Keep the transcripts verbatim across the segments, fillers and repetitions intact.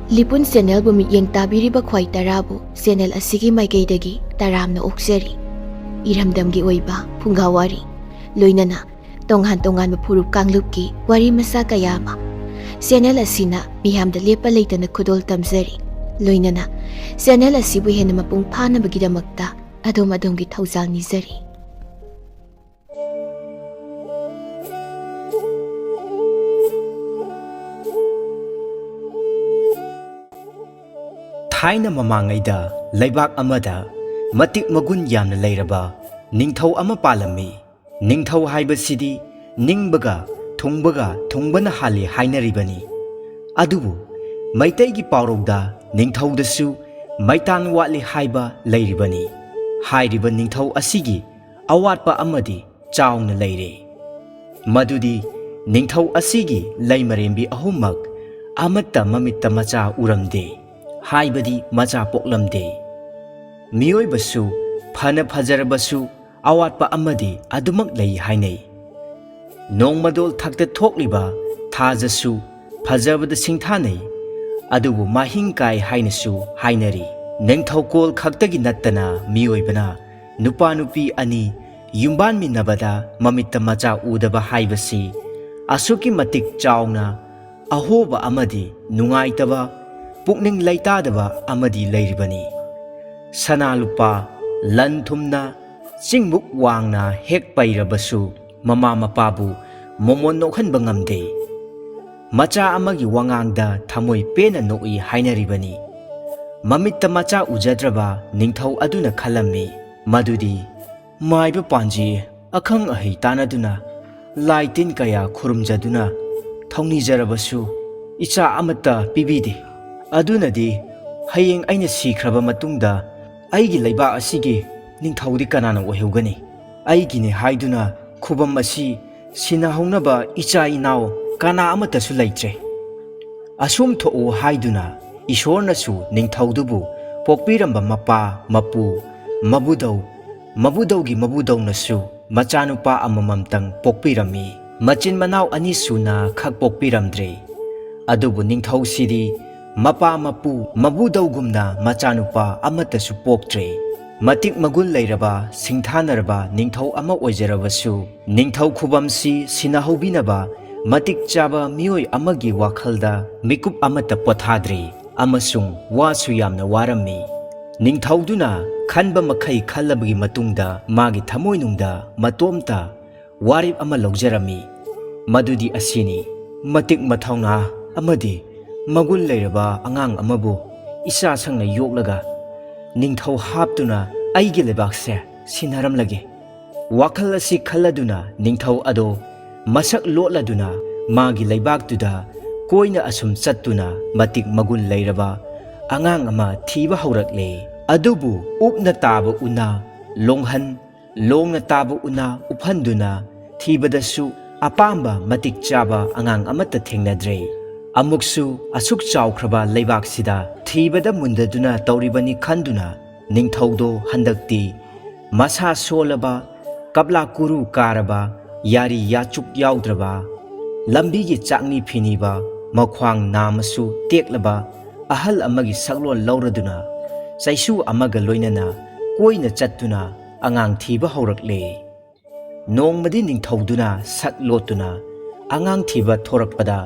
ꯂꯤꯄꯨꯟ ꯆꯦꯅꯦꯜꯕꯨ ꯃꯤꯠꯌꯦꯡ ꯇꯥꯕꯤꯔꯤꯕ ꯈ꯭ꯋꯥꯏ ꯇꯔꯥꯕꯨ ꯆꯦꯅꯦꯜ ꯑꯁꯤꯒꯤ ꯃꯥꯏꯀꯩꯗꯒꯤ ꯇꯔꯥꯝꯅ ꯑꯣꯛꯆꯔꯤ꯫ ꯏꯔꯝꯗꯝꯒꯤ ꯑꯣꯏꯕ ꯐꯨꯡꯒꯥ ꯋꯥꯔꯤ, ꯂꯣꯏꯅꯅ ꯇꯣꯉꯥꯟ ꯇꯣꯉꯥꯟꯕ ꯐꯨꯔꯨꯞ ꯀꯥꯡꯂꯨꯞꯀꯤ ꯋꯥꯔꯤ ꯃꯆꯥ ꯀꯌꯥ ꯑꯃ ꯆꯦꯅꯦꯜ ꯑꯁꯤꯅ ꯃꯤꯌꯥꯝꯗ ꯂꯦꯞꯄ ꯂꯩꯇꯅ ꯈꯨꯗꯣꯜ ꯇꯝꯖꯔꯤ꯫ ꯂꯣꯏꯅꯅ ꯆꯦꯅꯦꯜ ꯑꯁꯤꯕꯨ ꯍꯦꯟꯅ ꯃꯄꯨꯡ ꯐꯥꯅꯕꯒꯤꯗꯃꯛꯇ ꯑꯗꯣꯝ ꯑꯗꯣꯝꯒꯤ ꯊꯧꯖꯥꯜ ꯅꯤꯖꯔꯤ꯫ ꯊꯥꯏꯅ ꯃꯃꯥꯡꯉꯩꯗ ꯂꯩꯕꯥꯛ ꯑꯃꯗ ꯃꯇꯤꯛ ꯃꯒꯨꯟ ꯌꯥꯝꯅ ꯂꯩꯔꯕ ꯅꯤꯡꯊꯧ ꯑꯃ ꯄꯥꯜꯂꯝꯃꯤ꯫ ꯅꯤꯡꯊꯧ ꯍꯥꯏꯕꯁꯤꯗꯤ ꯅꯤꯡꯕꯒ ꯊꯨꯡꯕꯒ ꯊꯨꯡꯕꯅ ꯍꯥꯜꯂꯤ ꯍꯥꯏꯅꯔꯤꯕꯅꯤ꯫ ꯑꯗꯨꯕꯨ ꯃꯩꯇꯩꯒꯤ ꯄꯥꯎꯔꯧꯗ ꯅꯤꯡꯊꯧꯗꯁꯨ ꯃꯩꯇꯥꯟ ꯋꯥꯠꯂꯤ ꯍꯥꯏꯕ ꯂꯩꯔꯤꯕꯅꯤ꯫ ꯍꯥꯏꯔꯤꯕ ꯅꯤꯡꯊꯧ ꯑꯁꯤꯒꯤ ꯑꯋꯥꯠꯄ ꯑꯃꯗꯤ ꯆꯥꯎꯅ ꯂꯩꯔꯦ꯫ ꯃꯗꯨꯗꯤ ꯅꯤꯡꯊꯧ ꯑꯁꯤꯒꯤ ꯂꯩꯃꯔꯦꯝꯕꯤ ꯑꯍꯨꯝꯃꯛ ꯑꯃꯠꯇ ꯃꯃꯤꯠꯇ ꯃꯆꯥ ꯎꯔꯝꯗꯦ, ꯍꯥꯏꯕꯗꯤ ꯃꯆꯥ ꯄꯣꯛꯂꯝꯗꯦ꯫ ꯃꯤꯑꯣꯏꯕꯁꯨ ꯐꯅ ꯐꯖꯔꯕꯁꯨ ꯑꯋꯥꯠꯄ ꯑꯃꯗꯤ ꯑꯗꯨꯃꯛ ꯂꯩ ꯍꯥꯏꯅꯩ꯫ ꯅꯣꯡꯃꯗꯣꯜ ꯊꯛꯇ ꯊꯣꯛꯂꯤꯕ ꯊꯥꯖꯁꯨ ꯐꯖꯕꯗ ꯁꯤꯡꯊꯥꯅꯩ, ꯑꯗꯨꯕꯨ ꯃꯍꯤꯡ ꯀꯥꯏ ꯍꯥꯏꯅꯁꯨ ꯍꯥꯏꯅꯔꯤ꯫ ꯅꯤꯡꯊꯧꯀꯣꯜ ꯈꯛꯇꯒꯤ ꯅꯠꯇꯅ ꯃꯤꯑꯣꯏꯕꯅ ꯅꯨꯄꯥ ꯅꯨꯄꯤ ꯑꯅꯤ ꯌꯨꯝꯕꯥꯟꯃꯤꯟꯅꯕꯗ ꯃꯃꯤꯠꯇ ꯃꯆꯥ ꯎꯗꯕ ꯍꯥꯏꯕꯁꯤ ꯑꯁꯨꯛꯀꯤ ꯃꯇꯤꯛ ꯆꯥꯎꯅ ꯑꯍꯣꯕ ꯑꯃꯗꯤ ꯅꯨꯡꯉꯥꯏꯇꯕ, ꯄꯨꯛꯅꯤꯡ ꯂꯩꯇꯥꯗꯕ ꯑꯃꯗꯤ ꯂꯩꯔꯤꯕꯅꯤ꯫ ꯁꯅꯥ ꯂꯨꯄꯥ, ꯂꯟ ꯊꯨꯝꯅ ꯆꯤꯡꯃꯨꯛ ꯋꯥꯡꯅ ꯍꯦꯛ ꯄꯩꯔꯕꯁꯨ ꯃꯃꯥ ꯃꯄꯥꯕꯨ ꯃꯣꯃꯣꯟ ꯅꯣꯛꯍꯟꯕ ꯉꯝꯗꯦ꯫ ꯃꯆꯥ ꯑꯃꯒꯤ ꯋꯥꯉꯥꯡꯗ ꯊꯃꯣꯏ ꯄꯦꯟꯅ ꯅꯣꯛꯏ ꯍꯥꯏꯅꯔꯤꯕꯅꯤ꯫ ꯃꯃꯤꯠꯇ ꯃꯆꯥ ꯎꯖꯗ꯭ꯔꯕ ꯅꯤꯡꯊꯧ ꯑꯗꯨꯅ ꯈꯜꯂꯝꯃꯤ ꯃꯗꯨꯗꯤ, "ꯃꯥꯏꯕ ꯄꯥꯟꯖꯤ ꯑꯈꯪ ꯑꯍꯩ ꯇꯥꯟꯅꯗꯨꯅ, ꯂꯥꯏ ꯇꯤꯟ ꯀꯌꯥ ꯈꯨꯔꯨꯝꯖꯗꯨꯅ ꯊꯧꯅꯤꯖꯔꯕꯁꯨ ꯏꯆꯥ ꯑꯃꯠꯇ ꯄꯤꯕꯤꯗꯦ꯫ ꯑꯗꯨꯅꯗꯤ ꯍꯌꯦꯡ ꯑꯩꯅ ꯁꯤꯈ꯭ꯔꯕ ꯃꯇꯨꯡꯗ ꯑꯩꯒꯤ ꯂꯩꯕꯥꯛ ꯑꯁꯤꯒꯤ ꯅꯤꯡꯊꯧꯗꯤ ꯀꯅꯥꯅ ꯑꯣꯏꯍꯧꯒꯅꯤ? ꯑꯩꯒꯤꯅꯤ ꯍꯥꯏꯗꯨꯅ ꯈꯨꯕꯝ ꯑꯁꯤ ꯁꯤꯟꯅꯍꯧꯅꯕ ꯏꯆꯥ ꯏꯅꯥꯎ ꯀꯅꯥ ꯑꯃꯠꯇꯁꯨ ꯂꯩꯇ꯭ꯔꯦ꯫ ꯑꯁꯨꯝ ꯊꯣꯛꯎ ꯍꯥꯏꯗꯨꯅ ꯏꯁꯣꯔꯅꯁꯨ ꯅꯤꯡꯊꯧꯗꯨꯕꯨ ꯄꯣꯛꯄꯤꯔꯝꯕ ꯃꯄꯥ, ꯃꯄꯨ, ꯃꯕꯨꯗꯧ, ꯃꯕꯨꯗꯧꯒꯤ ꯃꯕꯨꯗꯧꯅꯁꯨ ꯃꯆꯥꯅꯨꯄꯥ ꯑꯃꯃꯝꯇꯪ ꯄꯣꯛꯄꯤꯔꯝꯃꯤ꯫ ꯃꯆꯤꯟ ꯃꯅꯥꯎ ꯑꯅꯤ ꯁꯨꯅ ꯈꯛ ꯄꯣꯛꯄꯤꯔꯝꯗ꯭ꯔꯦ꯫ ꯑꯗꯨꯕꯨ ꯅꯤꯡꯊꯧꯁꯤꯗꯤ ꯃꯄꯥ ꯃꯄꯨ ꯃꯕꯨꯗꯧꯒꯨꯝꯅ ꯃꯆꯥꯅꯨꯄꯥ ꯑꯃꯠꯇꯁꯨ ꯄꯣꯛꯇ꯭ꯔꯦ꯫ ꯃꯇꯤꯛ ꯃꯒꯨꯟ ꯂꯩꯔꯕ ꯁꯤꯡꯊꯥꯅꯔꯕ ꯅꯤꯡꯊꯧ ꯑꯃ ꯑꯣꯏꯖꯔꯕꯁꯨ, ꯅꯤꯡꯊꯧ ꯈꯨꯕꯝꯁꯤ ꯁꯤꯟꯅꯍꯧꯕꯤꯅꯕ ꯃꯇꯤꯛ ꯆꯥꯕ ꯃꯤꯑꯣꯏ ꯑꯃꯒꯤ ꯋꯥꯈꯜꯗ ꯃꯤꯀꯨꯞ ꯑꯃꯠꯇ ꯄꯣꯊꯥꯗ꯭ꯔꯤ ꯑꯃꯁꯨꯡ ꯋꯥꯁꯨ ꯌꯥꯝꯅ ꯋꯥꯔꯝꯃꯤ꯫ ꯅꯤꯡꯊꯧꯗꯨꯅ ꯈꯟꯕ ꯃꯈꯩ ꯈꯜꯂꯕꯒꯤ ꯃꯇꯨꯡꯗ ꯃꯥꯒꯤ ꯊꯃꯣꯏꯅꯨꯡꯗ ꯃꯇꯣꯝꯇ ꯋꯥꯔꯦꯞ ꯑꯃ ꯂꯧꯖꯔꯝꯃꯤ꯫ ꯃꯗꯨꯗꯤ ꯑꯁꯤꯅꯤ, ꯃꯇꯤꯛ ꯃꯊꯧꯅꯥ ꯑꯃꯗꯤ ꯃꯒꯨꯟ ꯂꯩꯔꯕ ꯑꯉꯥꯡ ꯑꯃꯕꯨ ꯏꯆꯥ ꯁꯪꯅ ꯌꯣꯛꯂꯒ ꯅꯤꯡꯊꯧ ꯍꯥꯞꯇꯨꯅ ꯑꯩꯒꯤ ꯂꯩꯕꯥꯛꯁꯦ ꯁꯤꯟꯅꯔꯝꯂꯒꯦ꯫ ꯋꯥꯈꯜ ꯑꯁꯤ ꯈꯜꯂꯗꯨꯅ ꯅꯤꯡꯊꯧ ꯑꯗꯣ ꯃꯁꯛ ꯂꯣꯠꯂꯗꯨꯅ ꯃꯥꯒꯤ ꯂꯩꯕꯥꯛꯇꯨꯗ ꯀꯣꯏꯅ ꯑꯁꯨꯝ ꯆꯠꯇꯨꯅ ꯃꯇꯤꯛ ꯃꯒꯨꯟ ꯂꯩꯔꯕ ꯑꯉꯥꯡ ꯑꯃ ꯊꯤꯕ ꯍꯧꯔꯛꯂꯦ꯫ ꯑꯗꯨꯕꯨ ꯎꯞꯅ ꯇꯥꯕ ꯎꯅꯥ ꯂꯣꯡꯍꯟ, ꯂꯣꯡꯅ ꯇꯥꯕ ꯎꯅꯥ ꯎꯞꯍꯟꯗꯨꯅ ꯊꯤꯕꯗꯁꯨ ꯑꯄꯥꯝꯕ ꯃꯇꯤꯛ ꯆꯥꯕ ꯑꯉꯥꯡ ꯑꯃꯠꯇ ꯊꯦꯡꯅꯗ꯭ꯔꯦ꯫ ꯑꯃꯨꯛꯁꯨ ꯑꯁꯨꯛ ꯆꯥꯎꯈ꯭ꯔꯕ ꯂꯩꯕꯥꯛꯁꯤꯗ ꯊꯤꯕꯗ ꯃꯨꯟꯗꯗꯨꯅ ꯇꯧꯔꯤꯕꯅꯤ ꯈꯟꯗꯨꯅ ꯅꯤꯡꯊꯧꯗꯣ ꯍꯟꯗꯛꯇꯤ ꯃꯁꯥ ꯁꯣꯜꯂꯕ, ꯀꯞꯂꯥ ꯀꯨꯔꯨ ꯀꯥꯔꯕ, ꯌꯥꯔꯤ ꯌꯥꯆꯨꯛ ꯌꯥꯎꯗ꯭ꯔꯕ, ꯂꯝꯕꯤꯒꯤ ꯆꯥꯛꯅꯤ ꯐꯤꯅꯤꯕ, ꯃꯈ꯭ꯋꯥꯡ ꯅꯥꯝꯃꯁꯨ ꯇꯦꯛꯂꯕ ꯑꯍꯜ ꯑꯃꯒꯤ ꯁꯛꯂꯣꯟ ꯂꯧꯔꯗꯨꯅ ꯆꯩꯁꯨ ꯑꯃꯒ ꯂꯣꯏꯅꯅ ꯀꯣꯏꯅ ꯆꯠꯇꯨꯅ ꯑꯉꯥꯡ ꯊꯤꯕ ꯍꯧꯔꯛꯂꯦ꯫ ꯅꯣꯡꯃꯗꯤ ꯅꯤꯡꯊꯧꯗꯨꯅ ꯁꯛ ꯂꯣꯠꯇꯨꯅ ꯑꯉꯥꯡ ꯊꯤꯕ ꯊꯣꯔꯛꯄꯗ,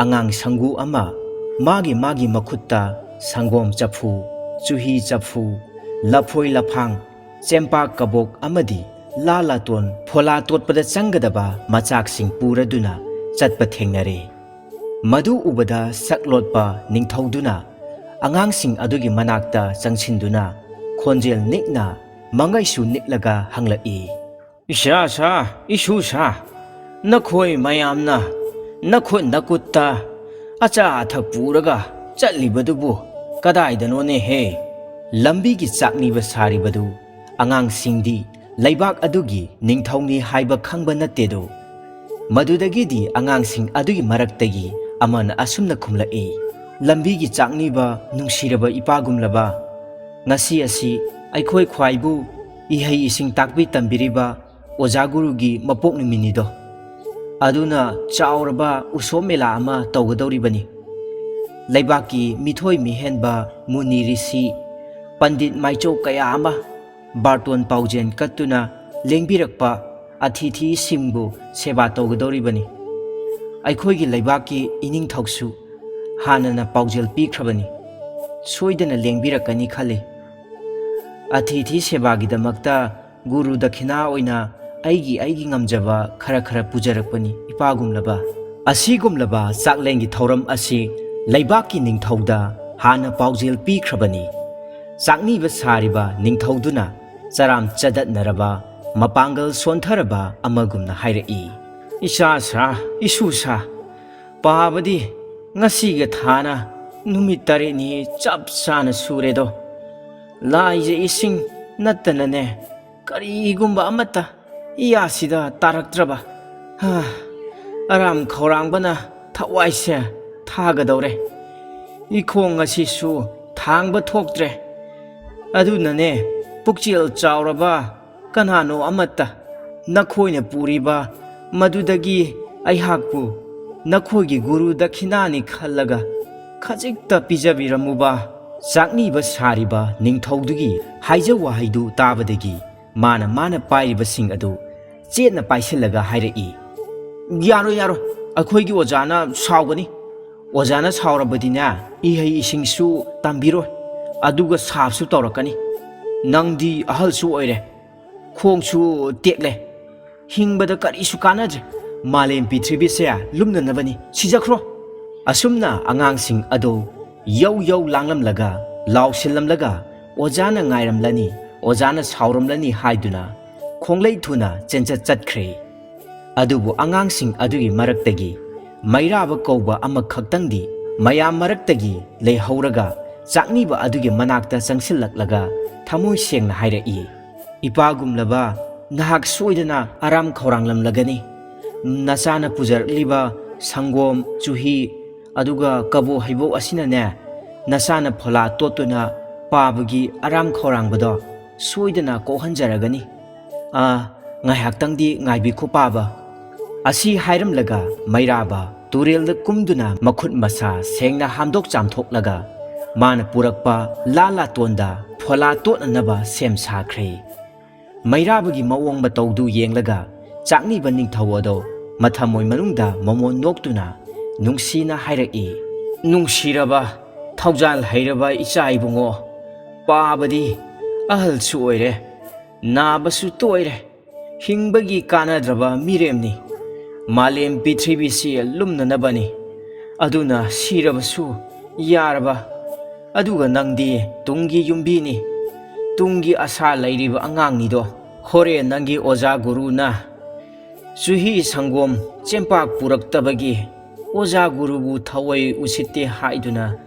ꯑꯉꯥꯡ ꯁꯪꯒꯨ ꯑꯃ ꯃꯥꯒꯤ ꯃꯥꯒꯤ ꯃꯈꯨꯠꯇ ꯁꯪꯒꯣꯝ ꯆꯐꯨ, ꯆꯨꯍꯤ ꯆꯐꯨ, ꯂꯐꯣꯏ ꯂꯐꯥꯡ, ꯆꯦꯝꯄꯥꯛ ꯀꯕꯣꯛ ꯑꯃꯗꯤ ꯂꯥ ꯂꯥꯇꯣꯟ ꯐꯣꯂꯥ ꯇꯣꯠꯄꯗ ꯆꯪꯒꯗꯕ ꯃꯆꯥꯛꯁꯤꯡ ꯄꯨꯔꯗꯨꯅ ꯆꯠꯄ ꯊꯦꯡꯅꯔꯦ꯫ ꯃꯗꯨ ꯎꯕꯗ ꯁꯛ ꯂꯣꯠꯄ ꯅꯤꯡꯊꯧꯗꯨꯅ ꯑꯉꯥꯡꯁꯤꯡ ꯑꯗꯨꯒꯤ ꯃꯅꯥꯛꯇ ꯆꯪꯁꯤꯟꯗꯨꯅ ꯈꯣꯟꯖꯦꯜ ꯅꯤꯛꯅ ꯃꯉꯩꯁꯨ ꯅꯤꯛꯂꯒ ꯍꯪꯂꯛꯏ, "ꯏꯁꯥ ꯁꯥ, ꯏꯁꯨ ꯁꯥ, ꯅꯈꯣꯏ ꯃꯌꯥꯝꯅ ꯅꯈꯨꯠ ꯅꯈꯨꯠꯇ ꯑꯆꯥ ꯑꯊꯛ ꯄꯨꯔꯒ ꯆꯠꯂꯤꯕꯗꯨꯕꯨ ꯀꯗꯥꯏꯗꯅꯣꯅꯦꯍꯦ?" ꯂꯝꯕꯤꯒꯤ ꯆꯥꯛꯅꯤꯕ ꯁꯥꯔꯤꯕꯗꯨ ꯑꯉꯥꯡꯁꯤꯡꯗꯤ ꯂꯩꯕꯥꯛ ꯑꯗꯨꯒꯤ ꯅꯤꯡꯊꯧꯅꯤ ꯍꯥꯏꯕ ꯈꯪꯕ ꯅꯠꯇꯦꯗꯣ꯫ ꯃꯗꯨꯗꯒꯤꯗꯤ ꯑꯉꯥꯡꯁꯤꯡ ꯑꯗꯨꯒꯤ ꯃꯔꯛꯇꯒꯤ ꯑꯃꯅ ꯑꯁꯨꯝꯅ ꯈꯨꯝꯂꯛꯏ, "ꯂꯝꯕꯤꯒꯤ ꯆꯥꯛꯅꯤꯕ ꯅꯨꯡꯁꯤꯔꯕ ꯏꯄꯥꯒꯨꯝꯂꯕ, ꯉꯁꯤ ꯑꯁꯤ ꯑꯩꯈꯣꯏ ꯈ꯭ꯋꯥꯏꯕꯨ ꯏꯍꯩ ꯏꯁꯤꯡ ꯇꯥꯛꯄꯤ ꯇꯝꯕꯤꯔꯤꯕ ꯑꯣꯖꯥ ꯒꯨꯔꯨꯒꯤ ꯃꯄꯣꯛ ꯅꯨꯃꯤꯠꯅꯤꯗꯣ꯫ ꯑꯗꯨꯅ ꯆꯥꯎꯔꯕ ꯎꯁꯣꯞ ꯃꯦꯂꯥ ꯑꯃ ꯇꯧꯒꯗꯧꯔꯤꯕꯅꯤ꯫ ꯂꯩꯕꯥꯛꯀꯤ ꯃꯤꯊꯣꯏ ꯃꯤꯍꯦꯟꯕ ꯃꯨꯅꯤ ꯔꯤꯁꯤ, ꯄꯟꯗꯤꯠ ꯃꯥꯏꯆꯧ ꯀꯌꯥ ꯑꯃ ꯕꯥꯔꯇꯣꯟ ꯄꯥꯎꯖꯦꯜ ꯀꯠꯇꯨꯅ ꯂꯦꯡꯕꯤꯔꯛꯄ ꯑꯊꯤꯊꯤꯁꯤꯡꯕꯨ ꯁꯦꯕꯥ ꯇꯧꯒꯗꯧꯔꯤꯕꯅꯤ꯫ ꯑꯩꯈꯣꯏꯒꯤ ꯂꯩꯕꯥꯛꯀꯤ ꯏꯅꯤꯡꯊꯧꯁꯨ ꯍꯥꯟꯅꯅ ꯄꯥꯎꯖꯦꯜ ꯄꯤꯈ꯭ꯔꯕꯅꯤ꯫ ꯁꯣꯏꯗꯅ ꯂꯦꯡꯕꯤꯔꯛꯀꯅꯤ ꯈꯜꯂꯤ꯫ ꯑꯊꯤꯊꯤ ꯁꯦꯕꯥꯒꯤꯗꯃꯛꯇ ꯒꯨꯔꯨ ꯗꯈꯤꯅꯥ ꯑꯣꯏꯅ ꯑꯩꯒꯤ, ꯑꯩꯒꯤ ꯉꯝꯖꯕ ꯈꯔ ꯈꯔ ꯄꯨꯖꯔꯛꯄꯅꯤ, ꯏꯄꯥꯒꯨꯝꯂꯕ꯫ ꯑꯁꯤꯒꯨꯝꯂꯕ ꯆꯥꯛꯂꯦꯟꯒꯤ ꯊꯧꯔꯝ ꯑꯁꯤ ꯂꯩꯕꯥꯛꯀꯤ ꯅꯤꯡꯊꯧꯗ ꯍꯥꯟꯅ ꯄꯥꯎꯖꯦꯜ ꯄꯤꯈ꯭ꯔꯕꯅꯤ꯫ ꯆꯥꯛꯅꯤꯕ ꯁꯥꯔꯤꯕ ꯅꯤꯡꯊꯧꯗꯨꯅ ꯆꯔꯥꯝ ꯆꯗꯠꯅꯔꯕ, ꯃꯄꯥꯡꯒꯜ ꯁꯣꯟꯊꯔꯕ ꯑꯃꯒꯨꯝꯅ ꯍꯥꯏꯔꯛꯏ, "ꯏꯆꯥ ꯁꯥ, ꯏꯁꯨ ꯁꯥ, ꯄꯥꯕꯗꯤ ꯉꯁꯤꯒ ꯊꯥꯅ ꯅꯨꯃꯤꯠ ꯇꯔꯦꯠꯅꯤ ꯆꯞ ꯆꯥꯅ ꯁꯨꯔꯦꯗꯣ꯫ ꯂꯥꯏꯖ ꯏꯁꯤꯡ ꯅꯠꯇꯅꯅꯦ, ꯀꯔꯤꯒꯨꯝꯕ ꯑꯃꯠꯇ ꯏꯌꯥꯁꯤꯗ ꯇꯥꯔꯛꯇ꯭ꯔꯕ꯫ ꯍꯥ, ꯑꯔꯥꯝ ꯈꯧꯔꯥꯡꯕꯅ ꯊꯋꯥꯏꯁꯦ ꯊꯥꯒꯗꯧꯔꯦ꯫ ꯏꯈꯣꯡ ꯑꯁꯤꯁꯨ ꯊꯥꯡꯕ ꯊꯣꯛꯇ꯭ꯔꯦ꯫ ꯑꯗꯨꯅꯅꯦ, ꯄꯨꯛꯆꯦꯜ ꯆꯥꯎꯔꯕ ꯀꯅꯥꯅꯣ ꯑꯃꯠꯇ ꯅꯈꯣꯏꯅ ꯄꯨꯔꯤꯕ ꯃꯗꯨꯗꯒꯤ ꯑꯩꯍꯥꯛꯄꯨ ꯅꯈꯣꯏꯒꯤ ꯒꯨꯔꯨ ꯗꯈꯤꯅꯥꯅꯤ ꯈꯜꯂꯒ ꯈꯖꯤꯛꯇ ꯄꯤꯖꯕꯤꯔꯝꯃꯨꯕ꯫" ꯆꯥꯛꯅꯤꯕ ꯁꯥꯔꯤꯕ ꯅꯤꯡꯊꯧꯗꯨꯒꯤ ꯍꯥꯏꯖ ꯋꯥꯍꯩꯗꯨ ꯇꯥꯕꯗꯒꯤ ꯃꯥꯅ, ꯃꯥꯅ ꯄꯥꯏꯔꯤꯕꯁꯤꯡ ꯑꯗꯨ ꯆꯦꯠꯅ ꯄꯥꯏꯁꯤꯜꯂꯒ ꯍꯥꯏꯔꯛꯏ, "ꯌꯥꯔꯣꯏ, ꯌꯥꯔꯣꯏ, ꯑꯩꯈꯣꯏꯒꯤ ꯑꯣꯖꯥꯅ ꯁꯥꯎꯒꯅꯤ꯫ ꯑꯣꯖꯥꯅ ꯁꯥꯎꯔꯕꯗꯤꯅꯦ, ꯏꯍꯩ ꯏꯁꯤꯡꯁꯨ ꯇꯝꯕꯤꯔꯣꯏ, ꯑꯗꯨꯒ ꯁꯥꯞꯁꯨ ꯇꯧꯔꯛꯀꯅꯤ꯫ ꯅꯪꯗꯤ ꯑꯍꯜꯁꯨ ꯑꯣꯏꯔꯦ, ꯈꯣꯡꯁꯨ ꯇꯦꯛꯂꯦ, ꯍꯤꯡꯕꯗ ꯀꯔꯤꯁꯨ ꯀꯥꯟꯅꯗ꯭ꯔꯦ꯫ ꯃꯥꯂꯦꯝ ꯄ꯭ꯔꯤꯊꯤꯕꯤꯁꯦ ꯂꯨꯝꯅꯅꯕꯅꯤ, ꯁꯤꯖꯈ꯭ꯔꯣ꯫" ꯑꯁꯨꯝꯅ ꯑꯉꯥꯡꯁꯤꯡ ꯑꯗꯨ ꯌꯧ ꯌꯧ ꯂꯥꯡꯂꯝꯂꯒ, ꯂꯥꯎꯁꯤꯜꯂꯝꯂꯒ, "ꯑꯣꯖꯥꯅ ꯉꯥꯏꯔꯝꯂꯅꯤ, ꯑꯣꯖꯥꯅ ꯁꯥꯎꯔꯝꯂꯅꯤ" ꯍꯥꯏꯗꯨꯅ ꯈꯣꯡꯂꯩ ꯊꯨꯅ ꯆꯦꯟꯆꯠ ꯆꯠꯈ꯭ꯔꯦ꯫ ꯑꯗꯨꯕꯨ ꯑꯉꯥꯡꯁꯤꯡ ꯑꯗꯨꯒꯤ ꯃꯔꯛꯇꯒꯤ ꯃꯩꯔꯥꯕ ꯀꯧꯕ ꯑꯃꯈꯛꯇꯪꯗꯤ ꯃꯌꯥꯝ ꯃꯔꯛꯇꯒꯤ ꯂꯩꯍꯧꯔꯒ ꯆꯥꯛꯅꯤꯕ ꯑꯗꯨꯒꯤ ꯃꯅꯥꯛꯇ ꯆꯪꯁꯤꯜꯂꯛꯂꯒ ꯊꯃꯣꯏ ꯁꯦꯡꯅ ꯍꯥꯏꯔꯛꯏ, "ꯏꯄꯥꯒꯨꯝꯂꯕ, ꯅꯍꯥꯛ ꯁꯣꯏꯗꯅ ꯑꯔꯥꯝ ꯈꯧꯔꯥꯡꯂꯝꯂꯒꯅꯤ꯫ ꯅꯆꯥꯅ ꯄꯨꯖꯔꯛꯂꯤꯕ ꯁꯪꯒꯣꯝ, ꯆꯨꯍꯤ, ꯑꯗꯨꯒ ꯀꯕꯣ ꯍꯩꯕꯣꯛ ꯑꯁꯤꯅꯅꯦ, ꯅꯆꯥꯅ ꯐꯣꯂꯥ ꯇꯣꯠꯇꯨꯅ ꯄꯥꯕꯒꯤ ꯑꯔꯥꯝ ꯈꯧꯔꯥꯡꯕꯗꯣ ꯁꯣꯏꯗꯅ ꯀꯣꯛꯍꯟꯖꯔꯒꯅꯤ꯫ ꯑꯥ, ꯉꯥꯏꯍꯥꯛꯇꯪꯗꯤ ꯉꯥꯏꯕꯤꯈꯣ ꯄꯥꯕ꯫" ꯑꯁꯤ ꯍꯥꯏꯔꯝꯂꯒ ꯃꯩꯔꯥꯕ ꯇꯨꯔꯦꯜꯗ ꯀꯨꯝꯗꯨꯅ ꯃꯈꯨꯠ ꯃꯁꯥ ꯁꯦꯡꯅ ꯍꯥꯝꯗꯣꯛ ꯆꯥꯝꯊꯣꯛꯂꯒ ꯃꯥꯅ ꯄꯨꯔꯛꯄ ꯂꯥ ꯂꯥꯇꯣꯟꯗ ꯐꯣꯂꯥ ꯇꯣꯠꯅꯅꯕ ꯁꯦꯝ ꯁꯥꯈ꯭ꯔꯦ꯫ ꯃꯩꯔꯥꯕꯒꯤ ꯃꯑꯣꯡ ꯃꯇꯧꯗꯨ ꯌꯦꯡꯂꯒ ꯆꯥꯛꯅꯤꯕ ꯅꯤꯡꯊꯧ ꯑꯗꯣ ꯃꯊꯃꯣꯏ ꯃꯅꯨꯡꯗ ꯃꯃꯣꯟ ꯅꯣꯛꯇꯨꯅ ꯅꯨꯡꯁꯤꯅ ꯍꯥꯏꯔꯛꯏ, "ꯅꯨꯡꯁꯤꯔꯕ, ꯊꯧꯖꯥꯜ ꯍꯩꯔꯕ ꯏꯆꯥ ꯏꯕꯨꯡꯉꯣ, ꯄꯥꯕꯗꯤ ꯑꯍꯜꯁꯨ ꯑꯣꯏꯔꯦ, ꯅꯥꯕꯁꯨ ꯇꯣꯏꯔꯦ, ꯍꯤꯡꯕꯒꯤ ꯀꯥꯟꯅꯗ꯭ꯔꯕ ꯃꯤꯔꯦꯝꯅꯤ꯫ ꯃꯥꯂꯦꯝ ꯄ꯭ꯔꯤꯊꯤꯕꯤꯁꯤ ꯂꯨꯝꯅꯅꯕꯅꯤ꯫ ꯑꯗꯨꯅ ꯁꯤꯔꯕꯁꯨ ꯌꯥꯔꯕ꯫ ꯑꯗꯨꯒ ꯅꯪꯗꯤ ꯇꯨꯡꯒꯤ ꯌꯨꯝꯕꯤꯅꯤ, ꯇꯨꯡꯒꯤ ꯑꯁꯥ ꯂꯩꯔꯤꯕ ꯑꯉꯥꯡꯅꯤꯗꯣ꯫ ꯍꯣꯔꯦꯟ ꯅꯪꯒꯤ ꯑꯣꯖꯥ ꯒꯨꯔꯨꯅ ꯆꯨꯍꯤ ꯁꯪꯒꯣꯝ ꯆꯦꯡꯄꯥꯛ ꯄꯨꯔꯛꯇꯕꯒꯤ ꯑꯣꯖꯥ ꯒꯨꯔꯨꯕꯨ ꯊꯑꯣꯏ ꯎꯁꯤꯠꯇꯦ ꯍꯥꯏꯗꯨꯅ